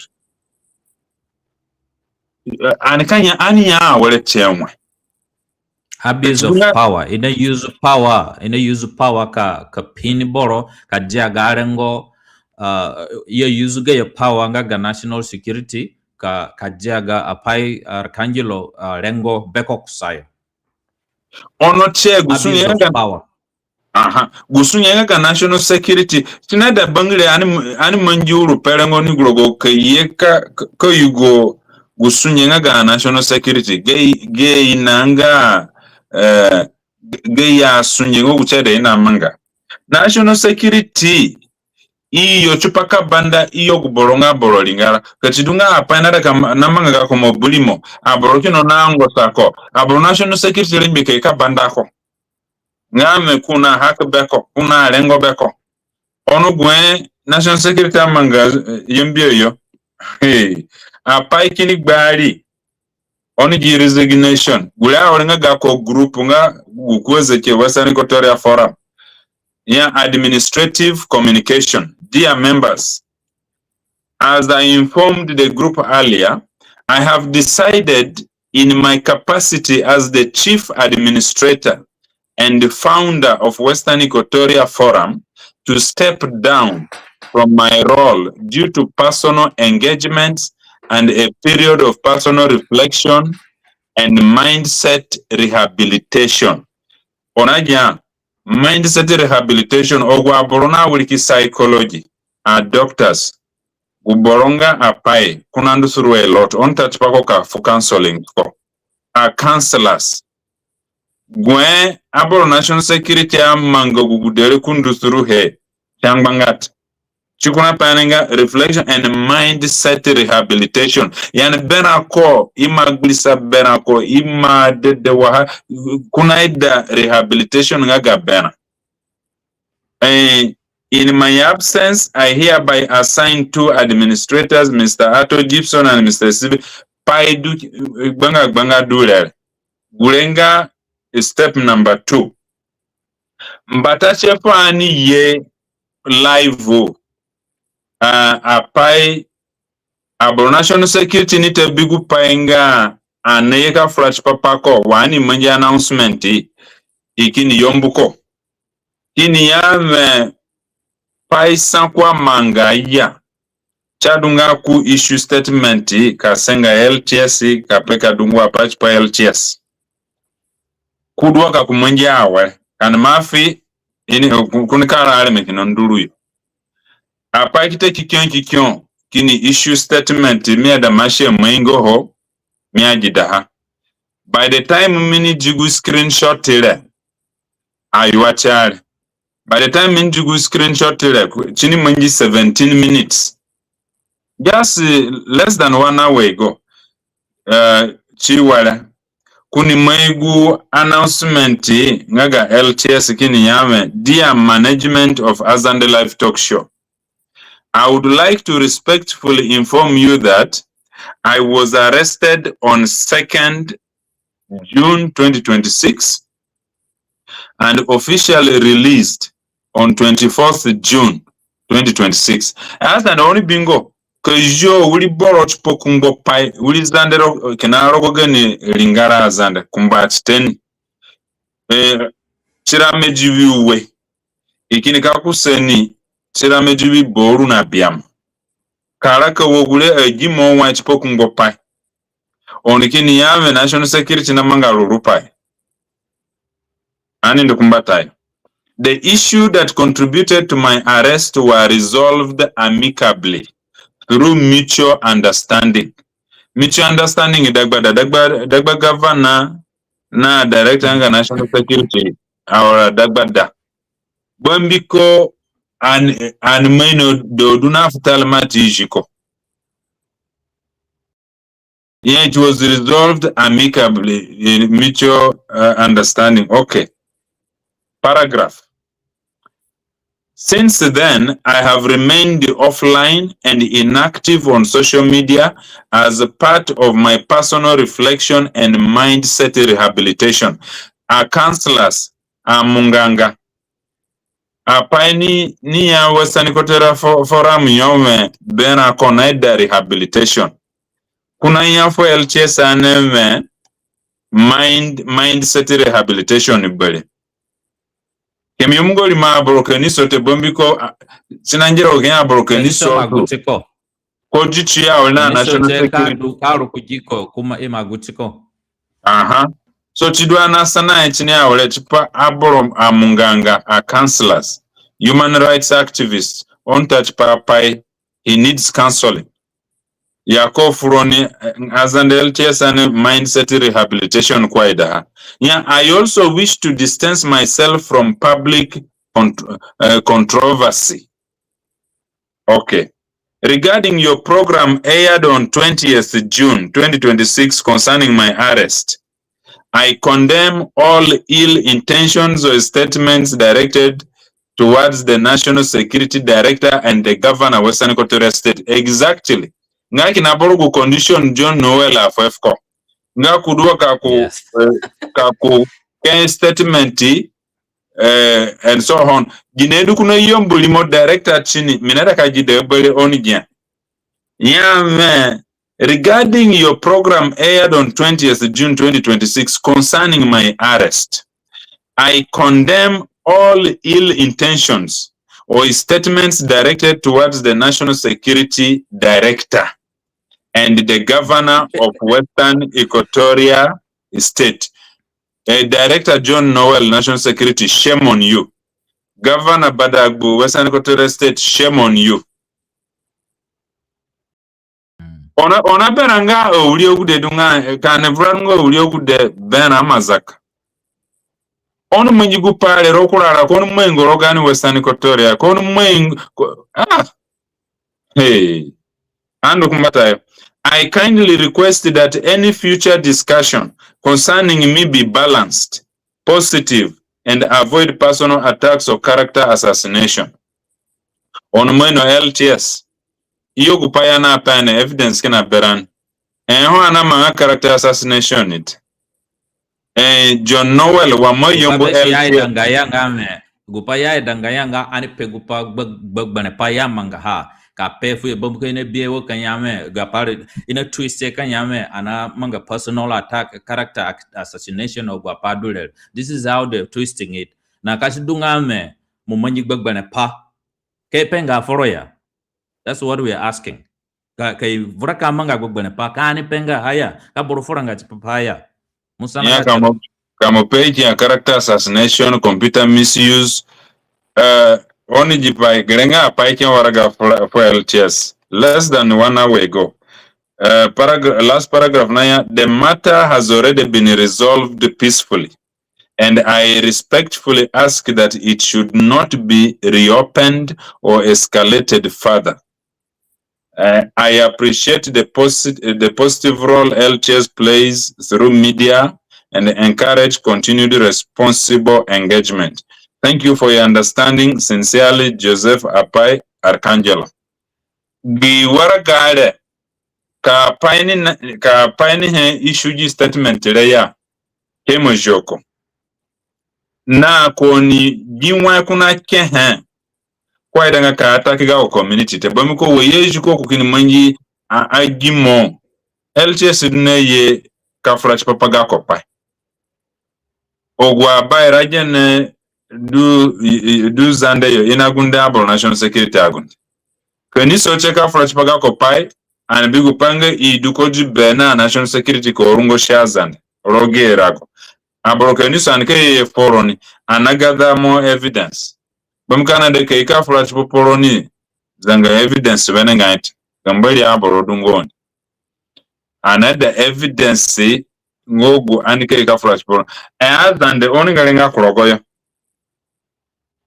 Eh, ani ka ya, ani ya awere ti enwe. Abuse of power. I na use power. I na use power ka, ka pin boro, ka dia ga rengo, uh, ya use ga ya power nga ga national security, ka, ka dia ga Apai, uh, Arcangelo, uh, rengo beko kusayo. Ono tie gu sunge nga ga power. Aha. Gu sunge nga ga national security. Ti na da bangire ani, ani mangi uru pe rengo ni gu rogo ka ye ka, ka, ka yugo gu sunge nga ga national security. Ge, ge i na nga, eh, ge ya sunge nga gu tie da i na manga. National security, i yo tipa ka banda i yo gu boro nga boro ringara. Ka ti du nga Apai na da ka ma- na manga gako mo buri mo. Aboro kino na ngosa ko. Aboro national security rengbe ka banda ko. Nga mi ko na haki beko, ko na rengo beko. Ono gu he national security amanga, eh, Yambio yo. Hey. Apai kini gbari. Oni gi resignation. Gure awere nga gako group nga gu ku Ezekiel Western Equatoria Forum. Ya administrative communication. Dear members, as I informed the group earlier, I have decided in my capacity as the chief administrator and the founder of Western Equatoria Forum to step down from my role due to personal engagements and a period of personal reflection and mindset rehabilitation. Oni agia, Mindset rehabilitation, agu aboro nawiriki psychology, a doctors, gu boro nga apai, ko nandu through a lot, oni ta tipa ko ka fu counseling ko. A counselors. Gu he aboro national security amanga gu gude re ko ndu through he, si angbanga te. Si ko na pe ni nga reflection and mindset rehabilitation. Yani berã ko, ima gbirisa berã ko, ima dede waha, ko naida rehabilitation nga ga berã. Eh, in my absence, I hereby assign two administrators, Mister Arthur Gibson and Mister Steve, pai du, eh, gbanga, gbanga du re. Gure nga step number two. Mbata si fu ani ye live, ah, apai aboro national security ni ta bi gu pai nga ani ye ka fura tipa pa ko, wa ani mangi announcement, i kini yambu ko. Kini ya wẽ pai sa ko amanga ya, si adunga ko issue statement ka senga L T S, ka pe ka dungu apai tipa L T S. Ko du wa ka ko mangi awere. Ka ani ma fi, ini, ko, ko nika ra areme kina nduru yo. Apai ki ta kikiõ kikiõ, kini issue statement, mi aida ma si amangi ho, mi agidaha. By the time mi ni di gu screenshot re, ayuwa ti re. By the time mi ni di gu screenshot re, si ni mangi seventeen minutes. Just, uh, less than one hour ago. Uh, si were. Ko ni mai gu announcement nga ga L T S kini ya wẽ, Dear management of Azande Live Talk Show, I would like to respectfully inform you that I was arrested on second June twenty twenty-six and officially released on twenty-fourth June twenty twenty-six. Azande oni bingo, ka zio wiri boro tipa kungbo pai, wiri Zande ro-, kina rogo gani ringara Azande, kumba ti teni. Eh, tirame diwi ue. I kini ka kusa ni, tirame diwi boro na biama. Ka raka wa gure agi mo wai tipa kungbo pai. Oni kini ya wẽ national security namanga ruru pai. Ani ndu kumbatayo. The issue that contributed to my arrest were resolved amicably through mutual understanding. Mutual understanding dagba da, dagba, dagba governor na director nga national security, awara dagba da. Bambiko ani, ani ima ino da du na fu talima ti zi ko. Yeah, it was resolved amicably in mutual, uh, understanding. Okay. Paragraph. Since then, I have remained offline and inactive on social media as a part of my personal reflection and mindset rehabilitation. A counselors, a munganga. Apai ni, ni ya Western Equatoria Fo-, Forum yo wẽ berã ko naida rehabilitation. Ko naya fu L T S ani wẽ mind, mindset rehabilitation bere. Ka mi yumu nga ri ma aboro ka ni so te bambiko, ah, si na ngera wa ka ni aboro ka ni so te. Ko di ti ya wẽ na national security. Ka du, ka ru ku gi ko, kuma ima gu ti ko. Aha. So si du ani asana he ti ni awere tipa aboro amunganga, a counselors, human rights activists, oni ta tipa pai, he needs counseling. Ya ko fu roni, eh, Azande L T S ani mindset rehabilitation ko aidaha. Yeah, I also wish to distance myself from public contr-, uh, controversy. Okay. Regarding your program aired on twentieth June twenty twenty-six concerning my arrest, I condemn all ill intentions or statements directed towards the National Security Director and the Governor of Western Equatoria State. Exactly. Nga kina boro gu condition John Noel afuhe fu ko. Nga ko du wa ka ko, yes, eh, ka ko ke statement, eh, and so on. Gine du ko nayambu rimo director ti ni, mi naida ka gida bere oni gia. Ya wẽ, regarding your program aired on twentieth June twenty twenty-six concerning my arrest, I condemn all ill intentions or statements directed towards the National Security Director and the Governor of Western Equatoria State. Eh, Director John Noel, National Security, shame on you. Governor Badagbu, Western Equatoria State, shame on you. Ona, ona berã nga awiri agude du nga, eh, ka ani vura nga awiri agude berã amazaka. Oni mangi gu pai re ro kurara, ka oni mangi gu rogo gaani Western Equatoria, ka oni mangi, ko-, ah. Hey. Andu kumbatayo. I kindly request that any future discussion concerning me be balanced, positive, and avoid personal attacks or character assassination. Ono mo ino L T S. Iyo gu pai ya na pai ni evidence kina berã ni. Eh, ho ani amanga character assassination ni te. Eh, John Noel, wa mo yambu L T S. Gu pai ya i aidanga ya nga mi. Gu pai ya i aidanga ya nga ani pe gu pai gbe-, gbegberẽ pai ya mangaha. Ka pe fuyo bambiko i nabihe wa ka ya mi. Gu pai re i na twist ka ya mi. Ani amanga personal attack, character ac-, assassination of gu pai du re. This is how they're twisting it. Na ka si du nga mi, mo mangi gbegberẽ pai. Ka i pe nga foro ya. That's what we are asking. Ka, ka i vura ka manga gbegberẽ pai, ka ani pe nga ha ya, ka boro furanga tipa pa ya. Mo sana ya ka mo, ka mo pe ki ya character assassination, computer misuse. Uh, oni gi pai, gere nga pai ki waraga fu, fu L T S less than one hour ago. Uh, paragra-, last paragraph na ya, the matter has already been resolved peacefully. And I respectfully ask that it should not be reopened or escalated further. Uh, I appreciate the posit-, the positive role L T S plays through media and encourage continued responsible engagement. Thank you for your understanding. Sincerely, Joseph Apai Arcangelo. Gi waraga re, ka pai ni na, ka pai ni he issue gi statement re ya, ke mo zio ko. Na ko ni gi wai ko na ke he. Ko aidanga ka attack gako community te. Bambiko wa i zi ko ko kini mangi a, a gi mo. L T S du na ye ka fura tipa pa gako pai. Agu abaira gene du, i, i, du Zande yo, i na gunde aboro national security agunde. Ka ni so tie ka fura tipa gako pai, ani bi gu pai nga i du ko di be na national security ka rungosi aZande rogo gi rago. Aboro ka ni so ani ka ye foro ni, ani na gather more evidence. Bambiko ani aida ka i ka fura tipa pa roni zanga evidence wenengai te. Ga Mbori aboro du nga oni. Ani aida evidence nga gu ani ka ye ka fura tipa roni. E, aZande oni ngere nga ku rogo yo.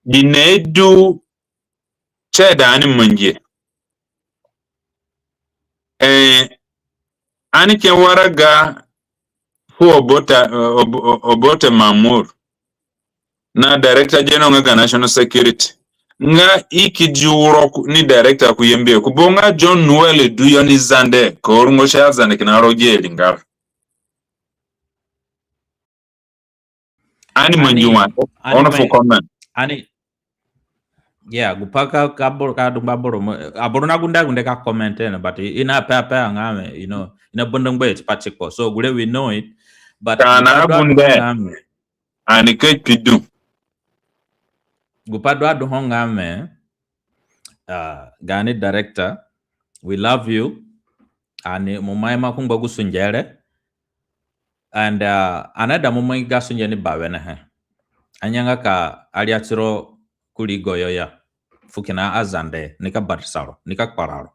Gine du tie da ani mangihe. E, ani ke waraga fu Obote, Ob-, Ob-, Obote Mamur. Na director general nga ga national security. Nga i ki di wuro ku, ni director ku yembe ku bo nga John Noel du yo ni Zande, ka rungosi aZande kina rogo gi ringara. Ani mangi wa, ani, ono fu comment. Ani, yeah, gu pai ka, ka boro, ka du ngba boro mo, aboro na gunde agunde ka comment ni, but i na pe, pe nga mi, you know, i na bondo ngba tipa tiko. So, gure we know it, but ka ani na gunde nga mi. Ani ka kpi du. Gu pai du adu ho nga mi, ah, gaani director, we love you. Ani mo mai ma ku ngba gu sunge re. And, ah, ani aida mo mangi ga sunge ni bawenehe. Anga nga ka aria tiro kuri goyo ya. Fu kina aZande, ni ka batasa ro, ni ka kpara ro.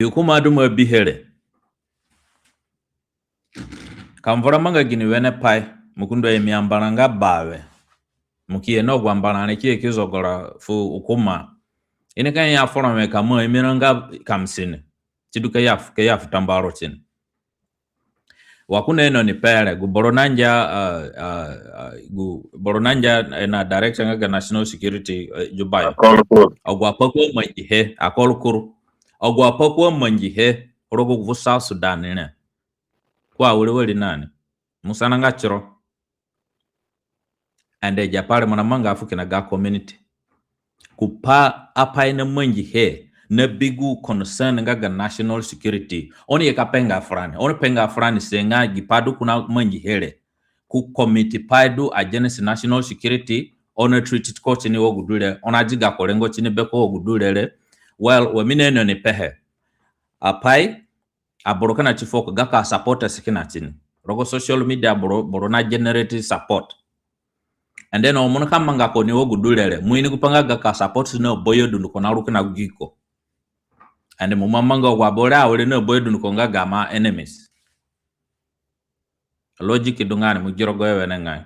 Hukuma du mo bihe re. Ka mo vura manga gini wene pai, mo ki ndu a imi ambarã nga bawe. Mo ki ye na agu ambarã re ki ye ki zogora fu hukuma. I nika ya foro wẽ ka mo imi ra nga kamsini. Ti du ka ya fu, ka ya fu tambaro tini. Wa ko na ino ni pe re, gu boro nangia, ah, ah, ah, gu boro nangia, eh, na director nga ga national security, eh, Juba yo. Akol Kur. Agu apai ko amangihe, Akol Kur. Agu apai ko amangihe rogo gu fu South Sudan re, ko awere wari nani. Mo sana nga tiro. And agi apai re mo na manga fu kina ga community. Gu pai apai na mangihe, na bi gu concern nga ga national security. Oni ye ka pe nga furani. Oni pe nga furani si nga gi pai du ko na mangihe re, ko commit pai du against national security, oni treat ko tini wa gu du re, oni adi gako rengo tini beko wa gu du re re. Well, wa mi na ino ni pehe. Apai, aboro kina ti fuo ko, gako asupporters kina tini. Rogo social media boro, boro na generate support. And then ho mo nika manga ko ni wa gu du re re, mo ini gupai nga ga ka support na bayo dunduko na ru kina gu giko. And mo ma manga agu aboro re awere na bayo dunduko nga ga ma enemies. Logic du nga ni, mo gi rogoyo wenengai.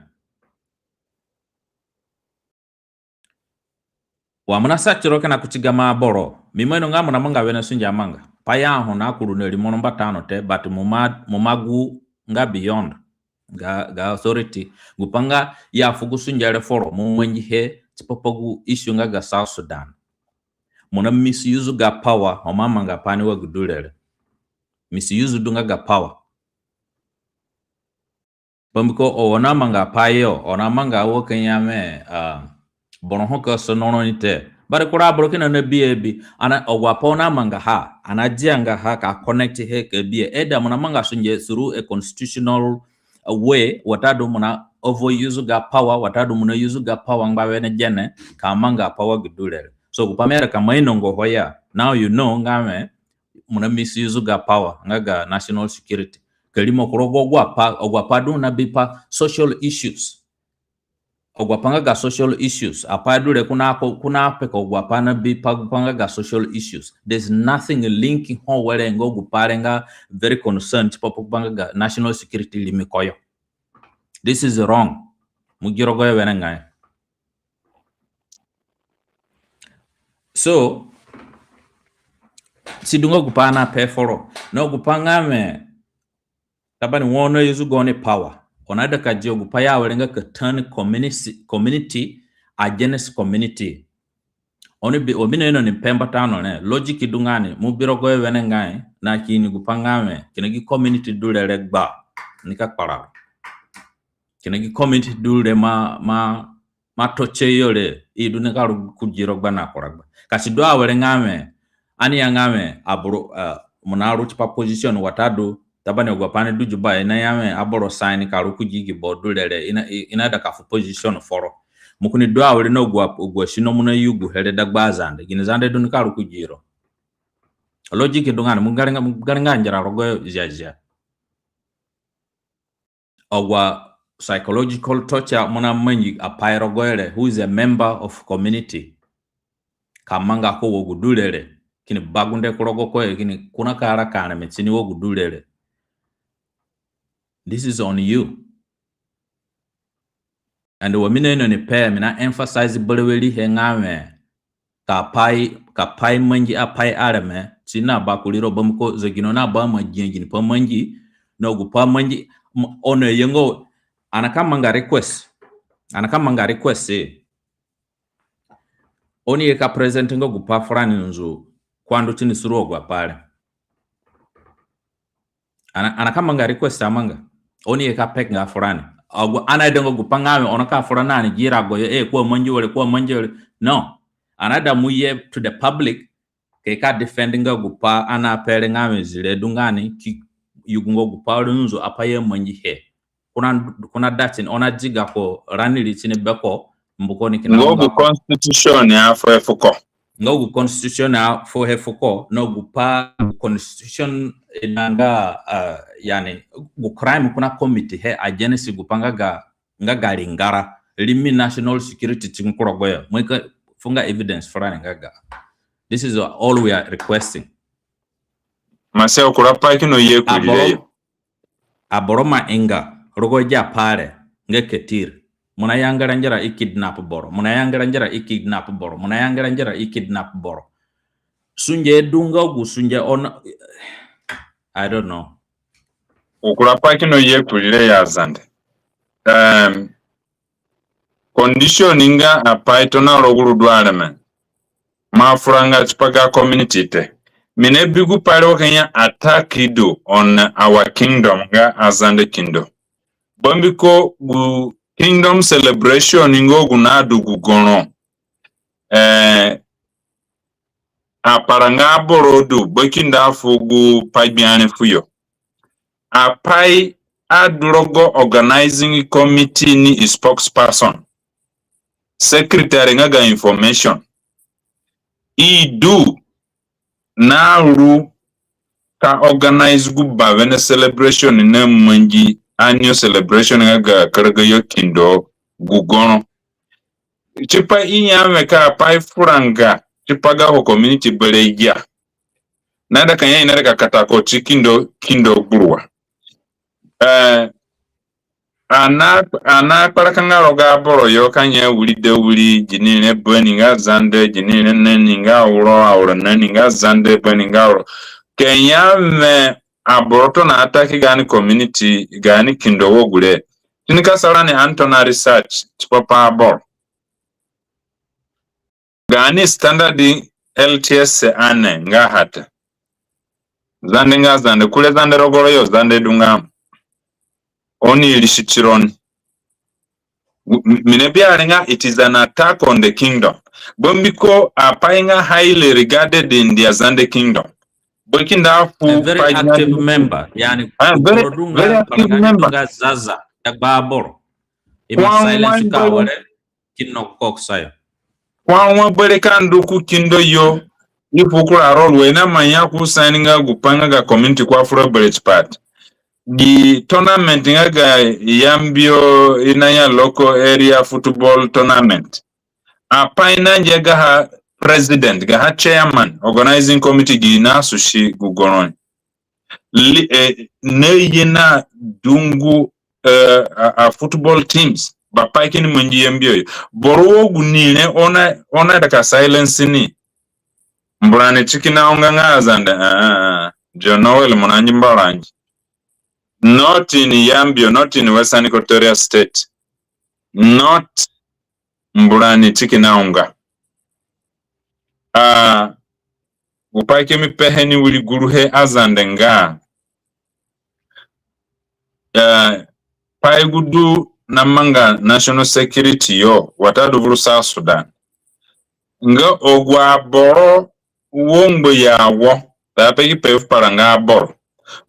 Wa mo na sa tiro kina kuti gamo aboro, mi ima ino nga mo na manga wene sunge amanga. Pai ya ho na kuru na rimo ro mbata no te, but mo ma, mo ma gu nga beyond ga, ga authority. Gupai nga ya fu gu sunge re foro, mo mangihe tipa pa gu issue nga ga South Sudan. Mo na misuse ga power, ho mo amanga pai ni wa gu du re re. Misuse du nga ga power. Bambiko ho oni amanga pai yo, oni amanga wa ka ya wẽ, ah, boro ho ka sono roni te. Bari kura aboro kina na bihe abi, ani, agu apai oni amangaha, ani adianga ha ka connect he ka bihe. Either mo na manga sunge through a constitutional, uh, way, watadu mo na overuse ga power, watadu mo na use ga power ngba wene gene, ka manga pai wa gu du re re. So, gupai mi aida ka mo inonga ho ya, now you know nga wẽ, mo na misuse ga power nga ga national security. Ka rimo ku rogo agu apai, agu apai du na bi pa social issues. Agu apai nga ga social issues. Apai du re ko na ko, ko na peka agu apai na bi pa, pa nga ga social issues. There's nothing linking ho were nga gupai re nga very concerned tipa pa nga ga national security rimi koyo. This is wrong. Mo gi rogoyo wenengai. So, si du nga gupai ani ape foro. Na gupai nga wẽ, tabani wa oni na use gaoni power, oni aida ka dia gupai ya were nga ka turn community, community against community. Oni bi, wa mi naino ni pe mbata no re, logic du nga ni, mo bi rogoyo wenengai, na kini gupai nga wẽ, kina gi community du re re gba, ni ka kpara. Kina gi community du re ma, ma, ma toche yo re, i du ni ka ru ku giro gba na kura gba. Ka si du awere nga wẽ, ani ya nga wẽ, aboro, uh, mo na ru tipa position watadu, tabani agu apai ni du Juba, i na ya wẽ, aboro sign ka ru ku gi gi bo du re re, i na, i, i naida ka fu position foro. Mo kini du awere na agu, agu asino mo na yuguhe re dagba Azande, gini Zande du ni ka ru ku giro. Logic du nga ni, mo garinga, mo garinga ngera rogoyo ziazia. Agu a psychological torture mo na mangi apai rogoyo re, who is a member of community. Ka manga ko wa gu du re re, kini ba gunde ku rogo ko, kini kuna ka raka areme tini wa gu du re re. This is on you. And wa mi naino ni pe, mi na emphasize berewe rihe nga wẽ, ka pai, ka pai mangi apai areme, si na ba kuriro bambiko zegino na ba ma gia ginipai mangi, na gupai mangi, m-, oni aye nga, ani ka manga request, ani ka manga request, eh. Oni ye ka present nga gupai furani nzunzu, ko andu tini suru agu apai re. Ani, ani ka manga request amanga. Oni ye ka pek nga furani. Agu, ani aidanga gupai nga wẽ, oni ka fura na ani gi rago yo, eh, ko amangi were, ko amangi were. No. Ani aida mo ye to the public, ka i ka defend nga gupai ani ape re nga wẽ zire du nga ni, ki yugu nga gupai re nzunzu apai i amangihe. Ko na, ko na da tini, oni na di gako rani ri tini beko, mbu ko ni kina nga gu constitution ya fuhe fuko. Nga gu constitution ya fuhe fuko, na gupai constitution, eh, na nga, uh, yani, gu crime ko na commit he against gupai nga ga, nga ga ringara. Rimi national security tini ku rogoyo. Mo ka fu nga evidence furani nga ga. This is all we are requesting. Mase, kura pai kina ye ku rire yo. Aboro ma inga rogo agi apai re nga Ketir. Mo na yangara ngera i kidnap boro. Mo na yangara ngera i kidnap boro. Mo na yangara ngera i kidnap boro. Sunge du nga gu sunge ono, I don't know. Kura pai kina ye ku rire yo Azande. Um, condition nga apai tona rogo gu ru du areme. Ma furanga tipa ga community te. Mi na bi gupai re wa ka ya attack i du on our kingdom nga Azande kingdom. Bambiko gu kingdom celebration nga gu na du gu goro. Eh, aparanga aboro du, bakindo afu gu pa gbia re fuyo. Apai a du rogo organizing committee ni spokesperson, secretary nga ga information. I du na ru ka organize gu bawene celebration na mangi annual celebration nga ga karagayo Kindo gu goro. Tipa i ya wẽ ka pai furanga tipa gako community berewe ya. Na ida ka ya i naida ka kata ko ti Kindo, Kindo gburuwa. Eh, ana, ana kparakanga rogo aboro yo ka ya wiri de wiri, gini re bani nga Zande, gini re nani nga Awuro, Awuro nani nga Zande, bani nga Awuro. Ka ya wẽ aboro tona attack gaani community, gaani Kindo wo gure. Ti ni ka sa rani ani tona research tipa pa aboro. Gaani standard L T S ani nga ha te. Zande nga Zande, kure Zande rogoro yo, Zande du nga mo. Oni irisi tironi. Mi, mi nabi are nga it is an attack on the kingdom. Bambiko apai nga highly regarded in the Azande kingdom. Bambiko Kindo afu a very active member. Yani, ah, very, very active member. Nga Zaza, dagba aboro. I ma silence ka were. Kindo ko kusayo. Kwa wa bere ka ndu ku Kindo yo, i fu kura role we na manya ku sign nga gu pa nga ga community kwa fura bere tipa ti. Gi tournament nga ga Yambio i naya local area football tournament. Apai nangia gaha president, gaha chairman, organizing committee gi na susi gu goro ni. Li, eh, na ye na dungu, eh, a, a football teams, ba pai kini mangi Yambio yo. Boro wo gu ni re oni, oni aida ka silence ni. Mbu rani ti kina unga nga Azande, ah, ah, ah. John Noel mo nangi mbarangi. Not in Yambio, not in Western Equatoria State. Not mbu rani ti kina unga. Ah, gu pai ke mi pehe ni wiri guruhe Azande nga, eh, pai gu du na manga national security yo, watadu vuru South Sudan. Nga agu aboro wo ngba yo awo, ta pe ki pe fu paranga aboro.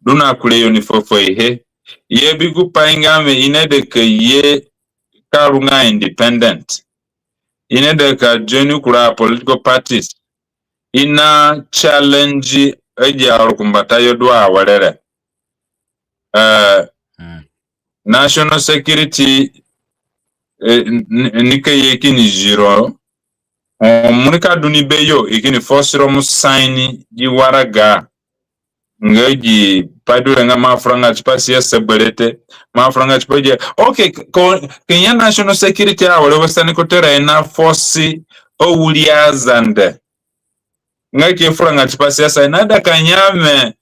Du na kure yo ni fofo ihe. Ye bi gu pai nga mi i naida ka ye ka ru nga independent. I naida ka join kura political parties. I na challenge agi arukumbatayo du awere re. Eh, national security, eh, n-, n-, ni ka ye kini ziro. O, mo ni ka du ni be yo, i kini force ro mo sign gi waraga. Nga gi pai du re nga mo afuranga tipa siasa bere te, mo afuranga tipa gi. Okay, ko, ki ya national security awere Western Equatoria i na force awiri Azande. Nga ki furanga tipa siasa, i naida ka ya mi,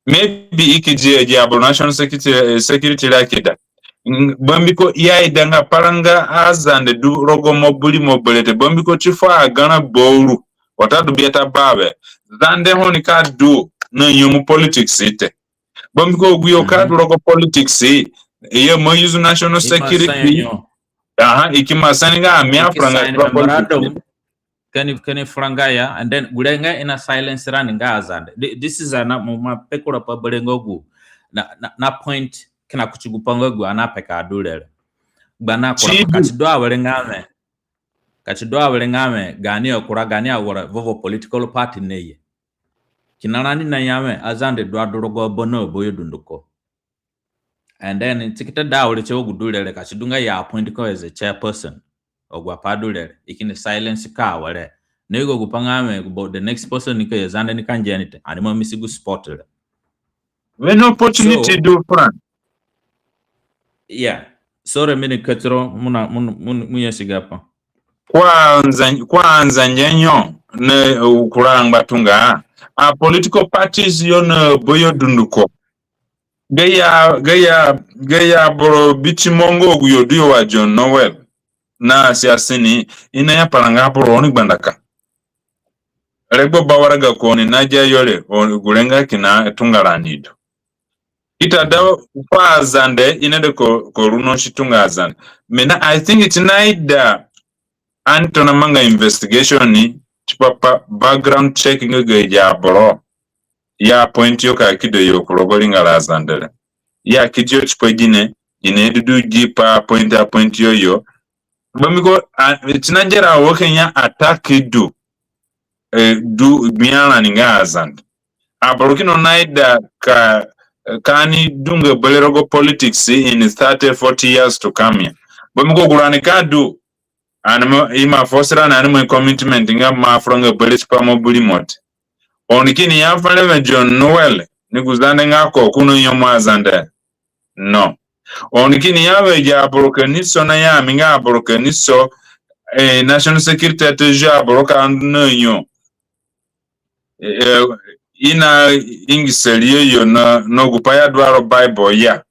maybe i ki di agi aboro national security, eh, security ra ki da. Ng-, bambiko i aida nga paranga Azande du rogo mo buri mo bere te, bambiko ti fu agarã bauru, watadu biata bawe, Zande ho ni ka du na nyemu politics te. Bambiko agu yo ka du rogo politics, i ya mo use national security. Aha, i ki ma sign nga mi afuranga tipa politics. Kini, kini furanga ya, and then gure nga i na silence rani nga Azande. Thi-, this is a na, mo ma pe kura pa bere nga gu na, na, na point kina kuti gu pa nga gu ani apeka du re re. Gba na kura ka ti du awere nga mi, ka ti du awere nga mi, gaani akura, gaani awere vovo political party ni ye. Kina rani na ya mi, Azande du adu rogo abo na abo yo dunduko. And then ti ki ta da awere ti wa gu du re re, ka ti du nga i appoint ko as a chairperson. Agu apai du re re, i kini silence ka awere. Na yugo gu pa nga mi, but the next person ni ka ye Zande ni ka ngia ni te, ani ma miss gu spot re. When opportunity du fura. Yeah. Sorry, mi ni ketiro, mo na, mo, mo, mo nyasi gapai. Kwa Nza-, kwa Nzange nyo, na, uh, kura ngbatunga. A political parties yo na abo yo dunduko. Gayo, gayo, gayo aboro bitimo nga agu yo du yo wa John Noel na siasa ni, i naya paranga aboro oni gbandaka. Regbo ba waraga ko oni nagia yo re, o, gure nga kina tunga rani du. I ta da fu Azande, i naida ko, ko runo si tunga Azande. Mi na, I think it naida ani tona manga investigation ni, tipa pa background check nga ga agi aboro i appoint yo ka kido yo ku rogo ringara Azande re. I akidi yo tipa gine, gine du du gi pa appoint, appoint yo yo. Bambiko, a, ti na ngera wo ka ya attack du, eh, du gbia rani nga Azande. Aboro kina naida ka, eh, ka ani du nga bere rogo politics in thirty, forty years to come ya. Bambiko gu rani ka du, ani mo, i ma force rani, ani mo commitment nga mo afura nga bere tipa mo biri mo te. Oni kini ya fere we John Noel, ni gu Zande nga ko, ko na nyemu aZande. No. Oni kini ya we gi aboro kanisa na ya mi nga aboro kanisa, eh, national security te, gi aboro ka ndu na nyo. Eh, i na ingisa ri yo na, na gu pai ya du aro Bible ya.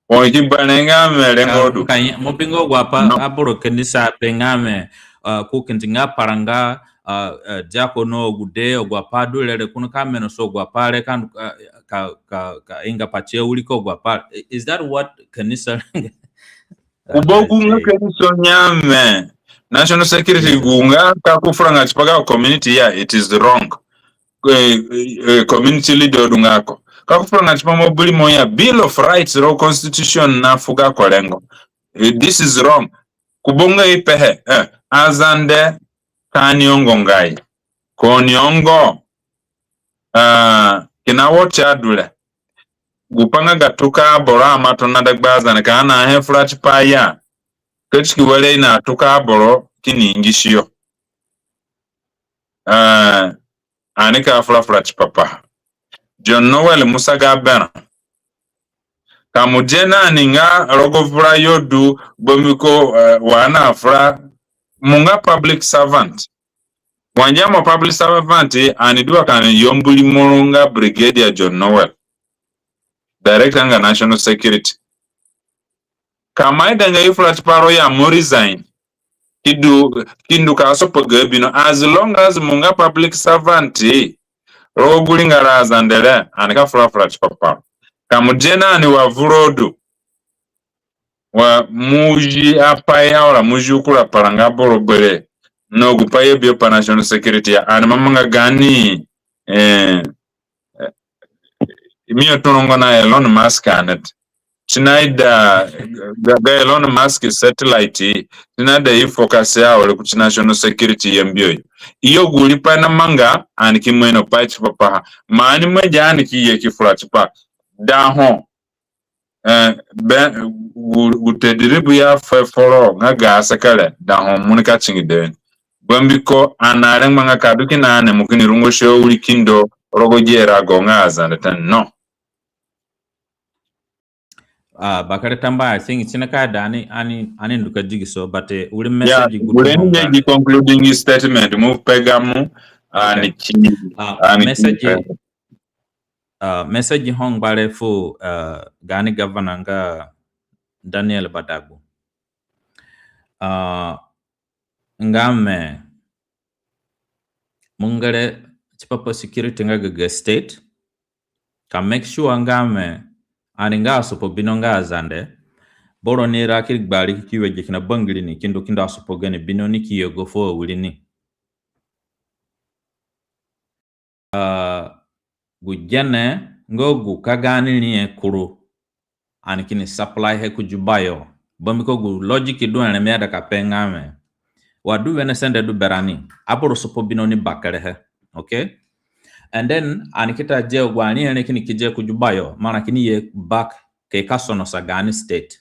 Oni ki bere nga mi rengo du. Ka, ka, mo bi nga agu apai aboro kanisa ape nga mi, ah, ko kindi nga paranga, ah, ah, diako na agude, agu apai du re re ko nika mena so agu apai re ka, ah, ka, ka, ka inga pati awirika agu apai re. Is that what kanisa Gu ba gu nga kanisa nyame. National security gu nga ka ko furanga tipa ga community ya, it is wrong. Eh, eh, community leader du nga ko. Ka ko furanga tipa mo biri mo ya, Bill of Rights ro constitution na fu ga ko rengo. Eh, this is wrong. Ku ba nga i pehe, eh, aZande ka ni ongo ngai. Ko ni ongo. Ah, kina wo ti adure. Gu pa nga ga tuka aboro ama tona dagba aZande ka ani ahe fura tipa ya. Ka ti ki were i na tuka aboro kini ngisi yo. Eh, ani ka fura fura tipa paha. John Noel Musa ga berã. Ka mo di na ni nga rogo vura yo du, bambiko, eh, wa ani afura, mo nga public servant. Wa ngia mo public servant, ani du wa ka ani yambu rimoro nga Brigadier John Noel, director nga national security. Ka mo aidanga i fura tipa ro ya, mo resign. Ki du, ki ndu ka sopa ga bino. As long as mo nga public servant rogo gu ringara aZande re, ani ka fura fura tipa pa ro. Ka mo di na ni wa vura du, wa mo zi apai ya, ora mo zi kura paranga boro bere. Na gu pai ya bi yo pa national security ya, ani ima manga gani, eh, eh, mi yo turongo na Elon Musk anet. Ti na ida ga, ga Elon Musk satellite, ti na ida i focus ya ore kuti national security ya mbio yo. I yo gu ri pai na manga, ani ki mai no pai tipa paha. Ma ani mangi ani ki ye ki fura tipa. Da ho. Eh, be, gu, gu tadribu ya fe foro nga ga asekere, da ho mo nika tingi de. Bambiko ani arengbanga ka du kina ani mo kini rungosiyo wiri kindo rogo gi rago nga aZande te, no. Ah, bakere tambuahe, I think ti ni ka da ani, ani, ani ndu ka digiso, but, eh, wiri message gu du ho nga, gi concluding statement mo pe gamo, ani ki, ah, ani ki message, ah, message ho ngbare fu, ah, gaani governor nga Daniel Badagbu. Ah, nga mi, mo ngere tipa pa security nga ga ga state, ka make sure nga mi, ani nga asopo bino nga aZande, boro ni ra ki gbari ki wege kina bangiri ni, kindo kindo asopo gani bino ni ki yugo fu awiri ni. Ah, gu gene nga gu ka gaani riahe kuru, ani kini supply he ku Juba yo. Bambiko gu logic du re mi aida ka pe nga mi, wa du wene sende du berani, aboro sopo bino ni bakerehe. Okay? And then ani ki ta dia agu ariahe re kini ki dia ku Juba yo, marã kini ye back ke ka sonosa gaani state.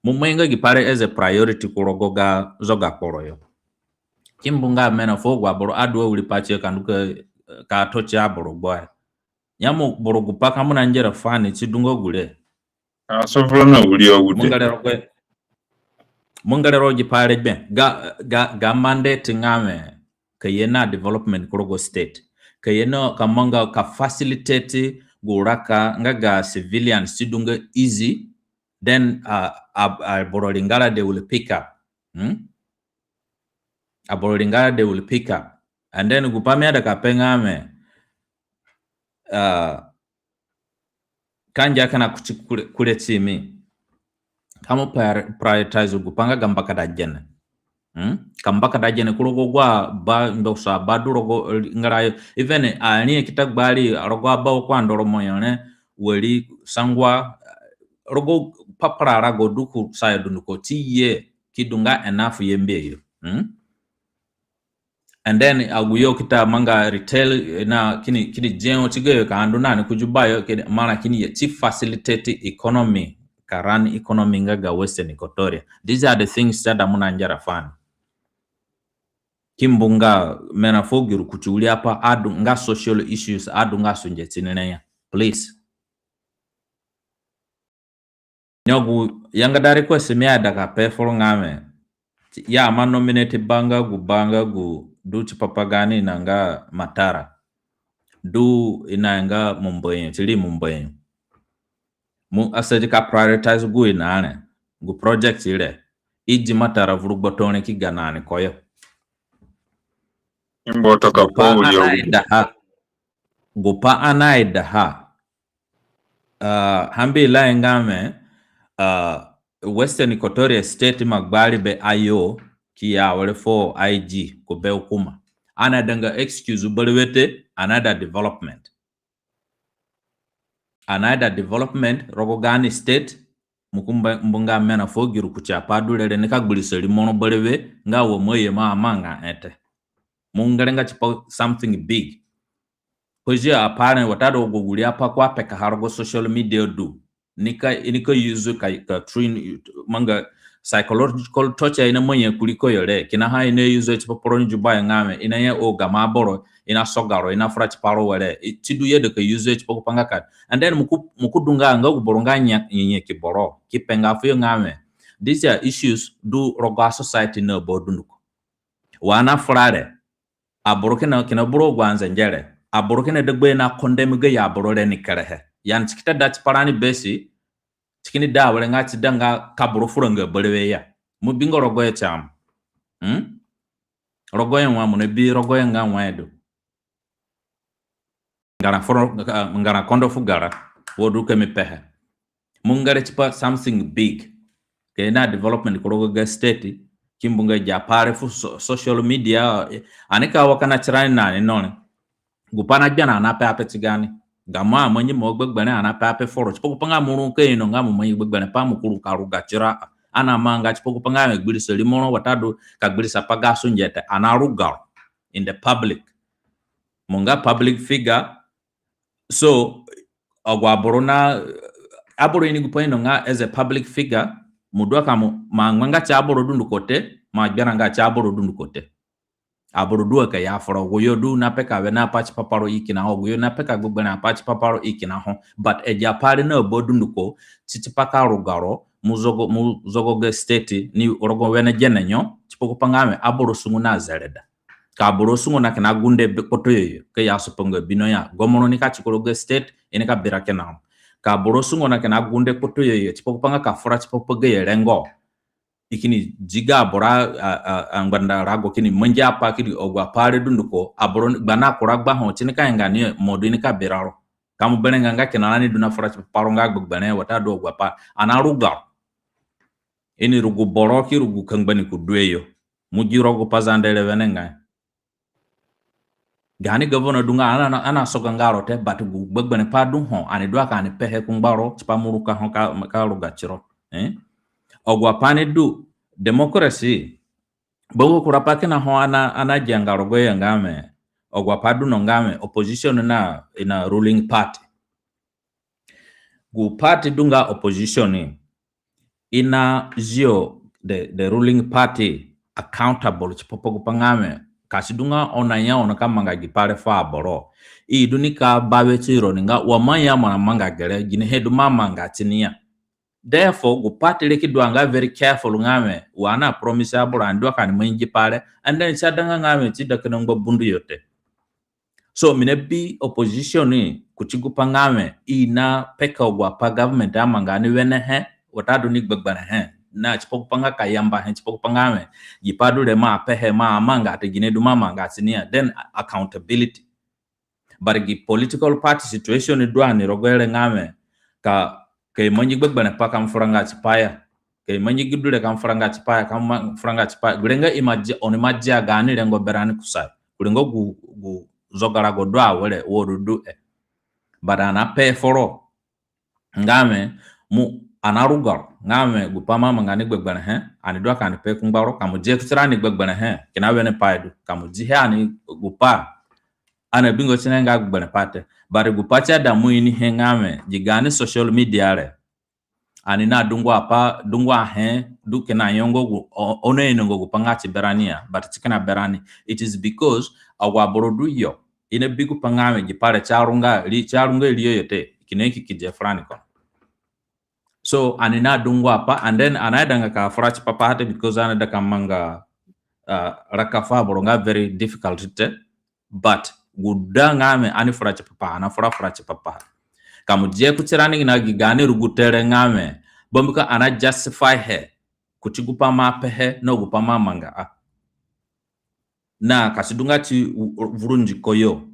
Mo mai nga gi pai re as a priority ku rogo ga zoga kporo yo. Ki mbu nga mi na fu agu aboro adu awiri pati ka ndu ka, ka toci aboro gboe. Nyemu boro gu pai ka mo na ngera fu ani ti du nga gure. Ka sovura na wiri agude. Mo ngere rogo, mo ngere rogo gi pai re gbe. Ga, ga, ga mandate nga mi ka ye na development ku rogo state. Ka ye na ka manga ka facilitate gu raka nga ga civilians ti du nga easy. Then, ah, ah, ah, aboro ringara they will pick up. Hmm? Aboro ringara they will pick up. And then gu pai mi aida ka pe nga mi, ah, ka ngia kina kuti kure, kure ti mi. Ka mo prior-, prioritize gu pai nga ga mbakada gene. Hmm? Ka mbakada gene ku rogo agu aba, ndo sa aba du rogo, eh, ngara yo. Even, ah, ariahe ki ta gbari rogo aba wa ku Andoromo yo re, wari Sangwa, eh, rogo papara rago du ku sayo dunduko ti ye ki du nga enough ye mbia yo. Hmm? And then agu yo ki ta manga retail, eh, na kini, kini zio ti gayo ka ndu na ni ku Juba yo, kini mara kini ye ti facilitate economy, ka run economy nga ga Western Equatoria. These are the things that amu na ngera fani. Ki mbu nga mena fo gi rukutu wiri apai adu nga social issues adu nga sunge tini re ya. Please. Nyogu yanga da request mi aida ka pe foro nga wẽ, ya ma nominate ba nga gu, ba nga gu du tipa pa gaani ina nga Matara. Du ina nga Mumbayo, tiri Mumbayo. Mo asadi ka prioritize gu ina re, gu project re. I di Matara vuru gboto re ki ga na ni koyo. Ngboto ka Gupai ani aidaha. Gupai ani aidaha. Uh, hambi la nga wẽ, uh, Western Equatoria State ima gbari be ayo ki ya were fo I G ku be hukuma. Ani aidanga excuse berewe te, ani aida development. Ani aida development rogo gaani state, mo ku mbu nga mena fo gi rukutu apai du re re nika gbirisa rimo ro berewe nga wa mo ye mo amanga he te. Mo ngere nga tipa something big. Hoje apai re watadu agu wiri apai ko apekaha rogo social media du. Nika, nika use ka, ka train, manga psychological torture ina manya kuri ko yo re. Kina ha ina use tipa pa roni Juba yo nga wẽ, ina ya o gamo aboro, ina soga ro, ina fura tipa ro were. I, ti du ya da ka use tipa gu pa nga ka. And then mo ku, mo ku du nga, nga gu boro nga nya, nya, nya ki boro. Ki pe nga fuyo nga wẽ, these are issues du rogo a society na ba dunduko. Wa ani afura re, aboro kina, kina boro agu anzengere. Aboro kina dagbayo na condemn gayo aboro re ni kerehe. Yani ti ki ta da tipa rani besi, ti kini da were nga ti da nga ka boro furanga berewe ya. Mo bingo rogoyo ti amu. Hmm? Rogoyo wa mo na bi rogoyo nga wai du. Ngara foro, ngara kondo fu gara. Wo du ka mi pehe. Mo ngere tipa something big. Ka ina development ku rogo ga state, ki mbu nga gi apai re fu so-, social media, eh, ani ka wa kina tirani na ni no re. Gupai na gbia na ani ape ape ti gaani. Gamo amangi mo gbegberẽ ani ape ape foro. Tipa gupai nga mo ru ka ino nga mo mangi gbegberẽ pai mo kuru ka ruga tiro. Ani amanga tipa gupai nga wẽ gbirisa rimo ro watadu ka gbirisa pa ga sunge te. Ani aruga ro in the public. Mo nga public figure. So, agu aboro na, aboro ini gupai ino nga as a public figure, mo du aka mo, mo angbanga ti aboro dunduko te, mo agberanga ti aboro dunduko te. Aboro du aka ya foro, agu yo du na peka wene apai tipa pa ro i kina ho, agu yo na peka gbegberẽ apai tipa pa ro i kina ho. But agi apai re na ba dunduko, ti tipa ka ruga ro, mo zogo, mo zogo ga state, ni rogo wene gene yo, tipa gupai nga wẽ, aboro sungu na zereda. Ka aboro sungu na kina gunde be kpoto yo yo, ka ya soponga bino ya. Gomoro nika ti ku rogo ga state, i nika bira kina ho. Ka aboro sungu na kina gunde kpoto yo yo, tipa gupai nga ka fura tipa pa gayo rengo. I kini di ga aboro a, a, a, angbanda rago kini mangi apai kini agu apai re dunduko, aboro gba na kura gba ho, ti nika inga ni mo du i nika bira ro. Ka mo berẽnga nga kina rani du na fura tipa pa ro nga gbegberẽ watadu agu apai, ani aruga ro. I ni rugu boro ki rugu kangbani ku due yo. Mo gi rogo Pazande re wenengai. Gaani governor du nga ani, ani asoganga ro te, but gu gbegberẽ pai du ho, ani du aka ani pehe ku ngbaro, tipa mo ruka ho ka, ka ruga tiro. Eh? Agu apai ni du, democracy, bangu kura pai kina ho ani, ani agianga rogoyo nga wẽ, agu apai du no nga wẽ, opposition na, na ruling party. Gu party du nga opposition, i na zio the, the ruling party accountable tipa pa gupai nga wẽ, ka si du nga oni aya oni ka manga gi pai re fu aboro, i du nika bawe tiro ni nga wa mo aya mo na manga gere, ginihe du mo amanga tini ya. Therefore, gu party re ki du nga very careful nga wẽ, wa ani apromise aboro ani du aka ani mangi gi pai re, and then si adanga nga wẽ ti da kina ngba bundu yo te. So, mi nabi opposition ni kuti gupai nga wẽ, i na peka agu apai government amanga ni wenehe, watadu ni gbegberẽhe. Na tipa gupai nga ka yambahe, tipa gupai nga wẽ, gi pai du re mo apehe, mo amanga te, gine du mo amanga tini ya. Then accountability. But gi political party situation du ani rogoho re nga wẽ, ka, ka i mangi gbegberẽ pai ka mo furanga tipaha ya. Ka i mangi gi du re ka mo furanga tipaha ya, ka mo furanga tipaha ya. Gure nga i ima dia, oni ima dia gaani rengo berani kusayo. Kure nga gu, gu zogarago du awere, wo du du e. But ani ape foro nga wẽ, mo, Ani aruga ro nga wẽ gupai mo amanga ni gbegberẽ he, ani du ka ani pe ku ngbaro, ka mo di he kuti rani gbegberẽ he, kina wene pai du, ka mo di he ani gupai ani abingo tini nga gbegberẽ pai te. But gupai si aida mo ini he nga wẽ, gi gaani social media re, ani na dungu apai, dungu ahe du kina nyongo gu, o-, ono inongo gupai nga ti berani ya, but ti kina berani. It is because agu aboro du yo i nabi gupai nga wẽ gipai re si arunga ri, si arunga riyo yo te, kina i ki ki di he furani kono. So ani na dungu apai, and then ani aidanga ka fura tipa paha te, because ani aida ka manga, uh, raka fu aboro nga very difficult te. But gu da nga wẽ ani fura tipa paha, ani afura fura tipa paha. Ka mo di he kuti rani kina gi gaani rugute re nga wẽ, bambiko ani ajustify he kuti gupai mo apehe na gupai mo amangaha. Na ka si du nga ti vu-, vuru ndiko yo,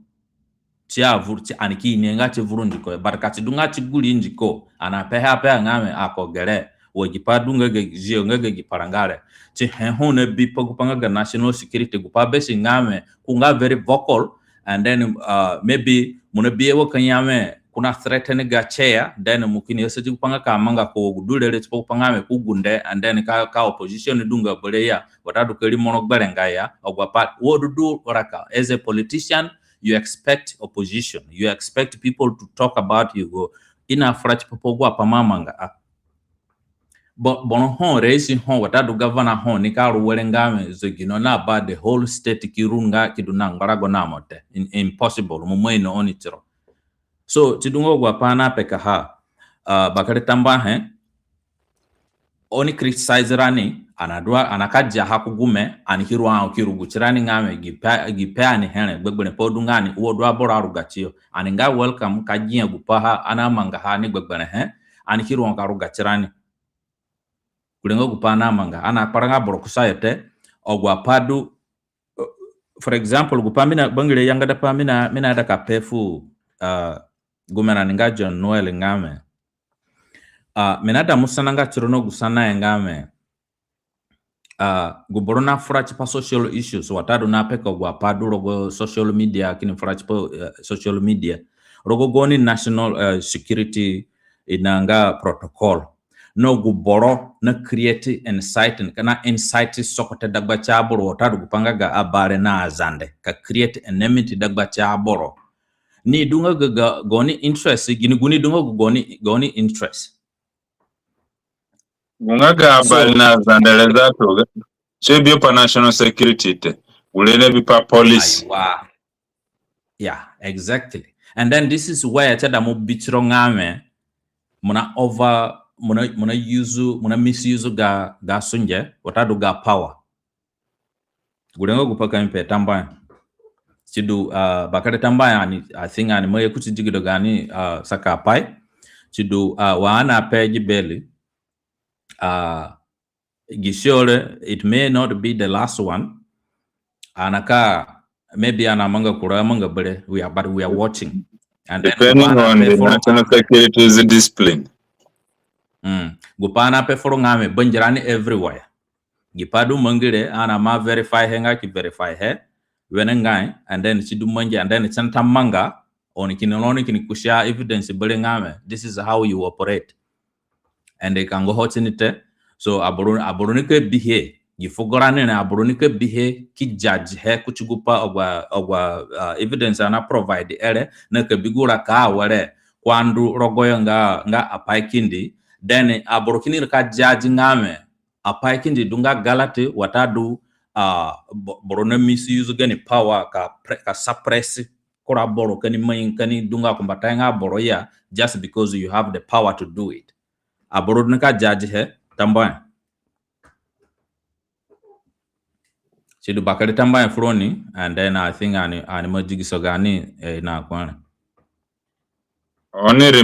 ti avuru ti, ani ki ini he nga ti vuru ndiko yo. But ka si du nga ti gu ri ndiko, ani apehe apeha nga wẽ, ako gere, wa gipai du nga ga zio nga ga gi paranga re. Ti he ho nabi pa gupai nga ga national security, gupai be si nga wẽ ko nga very vocal, and then, uh, maybe mo nabi he wa ka ya wẽ ko na threaten ga chair, then mo kini asadi gupai nga ka manga ko wa gu du re re tipa gupai nga wẽ ko gunde, and then ka, ka opposition du nga berewe ya, watadu ka rimo ro gberenga ya, agu apai, wo du du raka. As a politician, you expect opposition, you expect people to talk about you. Go, i nafura tipa pa agu apai mo amangaha. Bo-, boro ho, reisi ho, watadu governor ho, nika ru were nga wẽ zegino na ba the whole state ki ru nga ki du na ngbarago na mo te. In-, impossible. Mo ima ino oni tiro. So, ti du nga agu apai ani apekaha, uh, bakere tambuahe, oni criticize rani, ani adu a, ani ka diaha ku gume, ani ki ru a, ki rugu tirani nga wẽ, gipe, gipe ani here, gbegberẽ pai du nga ani, wo du aboro aruga tiyo. Ani nga welcome ka gia gupai ha ani amangaha ni gbegberẽ he, ani ki ru a ka ruga tirani. Gure nga gupai ani amanga, ani akparanga boro kusayo te, agu apai du, uh, for example, gupai mi na, bangire yangada pai mi na, mi naida ka pe fu, uh, gu mi rani nga John Noel nga wẽ, uh, mi naida mo sananga tiro na gu sanahe nga wẽ, uh, gu boro nafura tipa social issues, watadu napeka agu apai du rogo social media, kini fura tipa, uh, social media, rogo gaoni national, uh, security, i na nga protocol. Na gu boro na create inciting, ka na incite sogote dagba ti aboro, watadu gupai nga ga Abare na Azande, ka create enmity dagba ti aboro. Ni du nga ga, ga, gaoni interest, gini gu ni du nga gu gaoni, gaoni interest. Gu nga ga Abare na Azande re, zato ga, si bi pa national security te. Gure nabi pa police. Aiwa. Yeah, exactly. And then this is where si aida mo bi tiro nga wẽ, mo na over, mo na, mo na use, mo na misuse ga, ga sunge, watadu ga power. Gure nga gupai ka mi pe. Tambuahe. Sidu, uh, bakere tambuahe, ani, I think ani ima ye kuti digido gaani, uh, saka apai. Sidu, uh, wa ani ape gi beli, uh, gi sio re, it may not be the last one. Ani ka, maybe ani amanga kura, amanga bere, we are, but we are watching. And then depending on the national security's discipline. Mm. Gupai ani ape furo nga wẽ, bangirani everywhere. Gipai du mangi re, ani ima verify he nga ki verify he wenengai, and then si du mangi, and then si nata manga, oni kini, oni kini kusi a evidence bere nga wẽ, this is how you operate. And ka ngoho tini te. So aboro, aboro nika bihe, gi fugo rani re, aboro nika bihe ki judge he kuti gupai agu, agu, uh, evidence ani na provide ere, na ka bi gu raka awere ko andu rogoyo nga, nga apai kindi. Then aboro kini ka judge nga wẽ, apai kindi du nga galati, watadu, uh, bo-, boro na misuse gani power ka pre-, ka suppress kura boro, ka ni mai, ka ni du nga kumbatayo nga boro ya, just because you have the power to do it. Aboro nika judge he. Tambuahe. Sidu bakere tambuahe furoni, and then I think ani, ani ima digiso gaani, eh, na kwane. Oni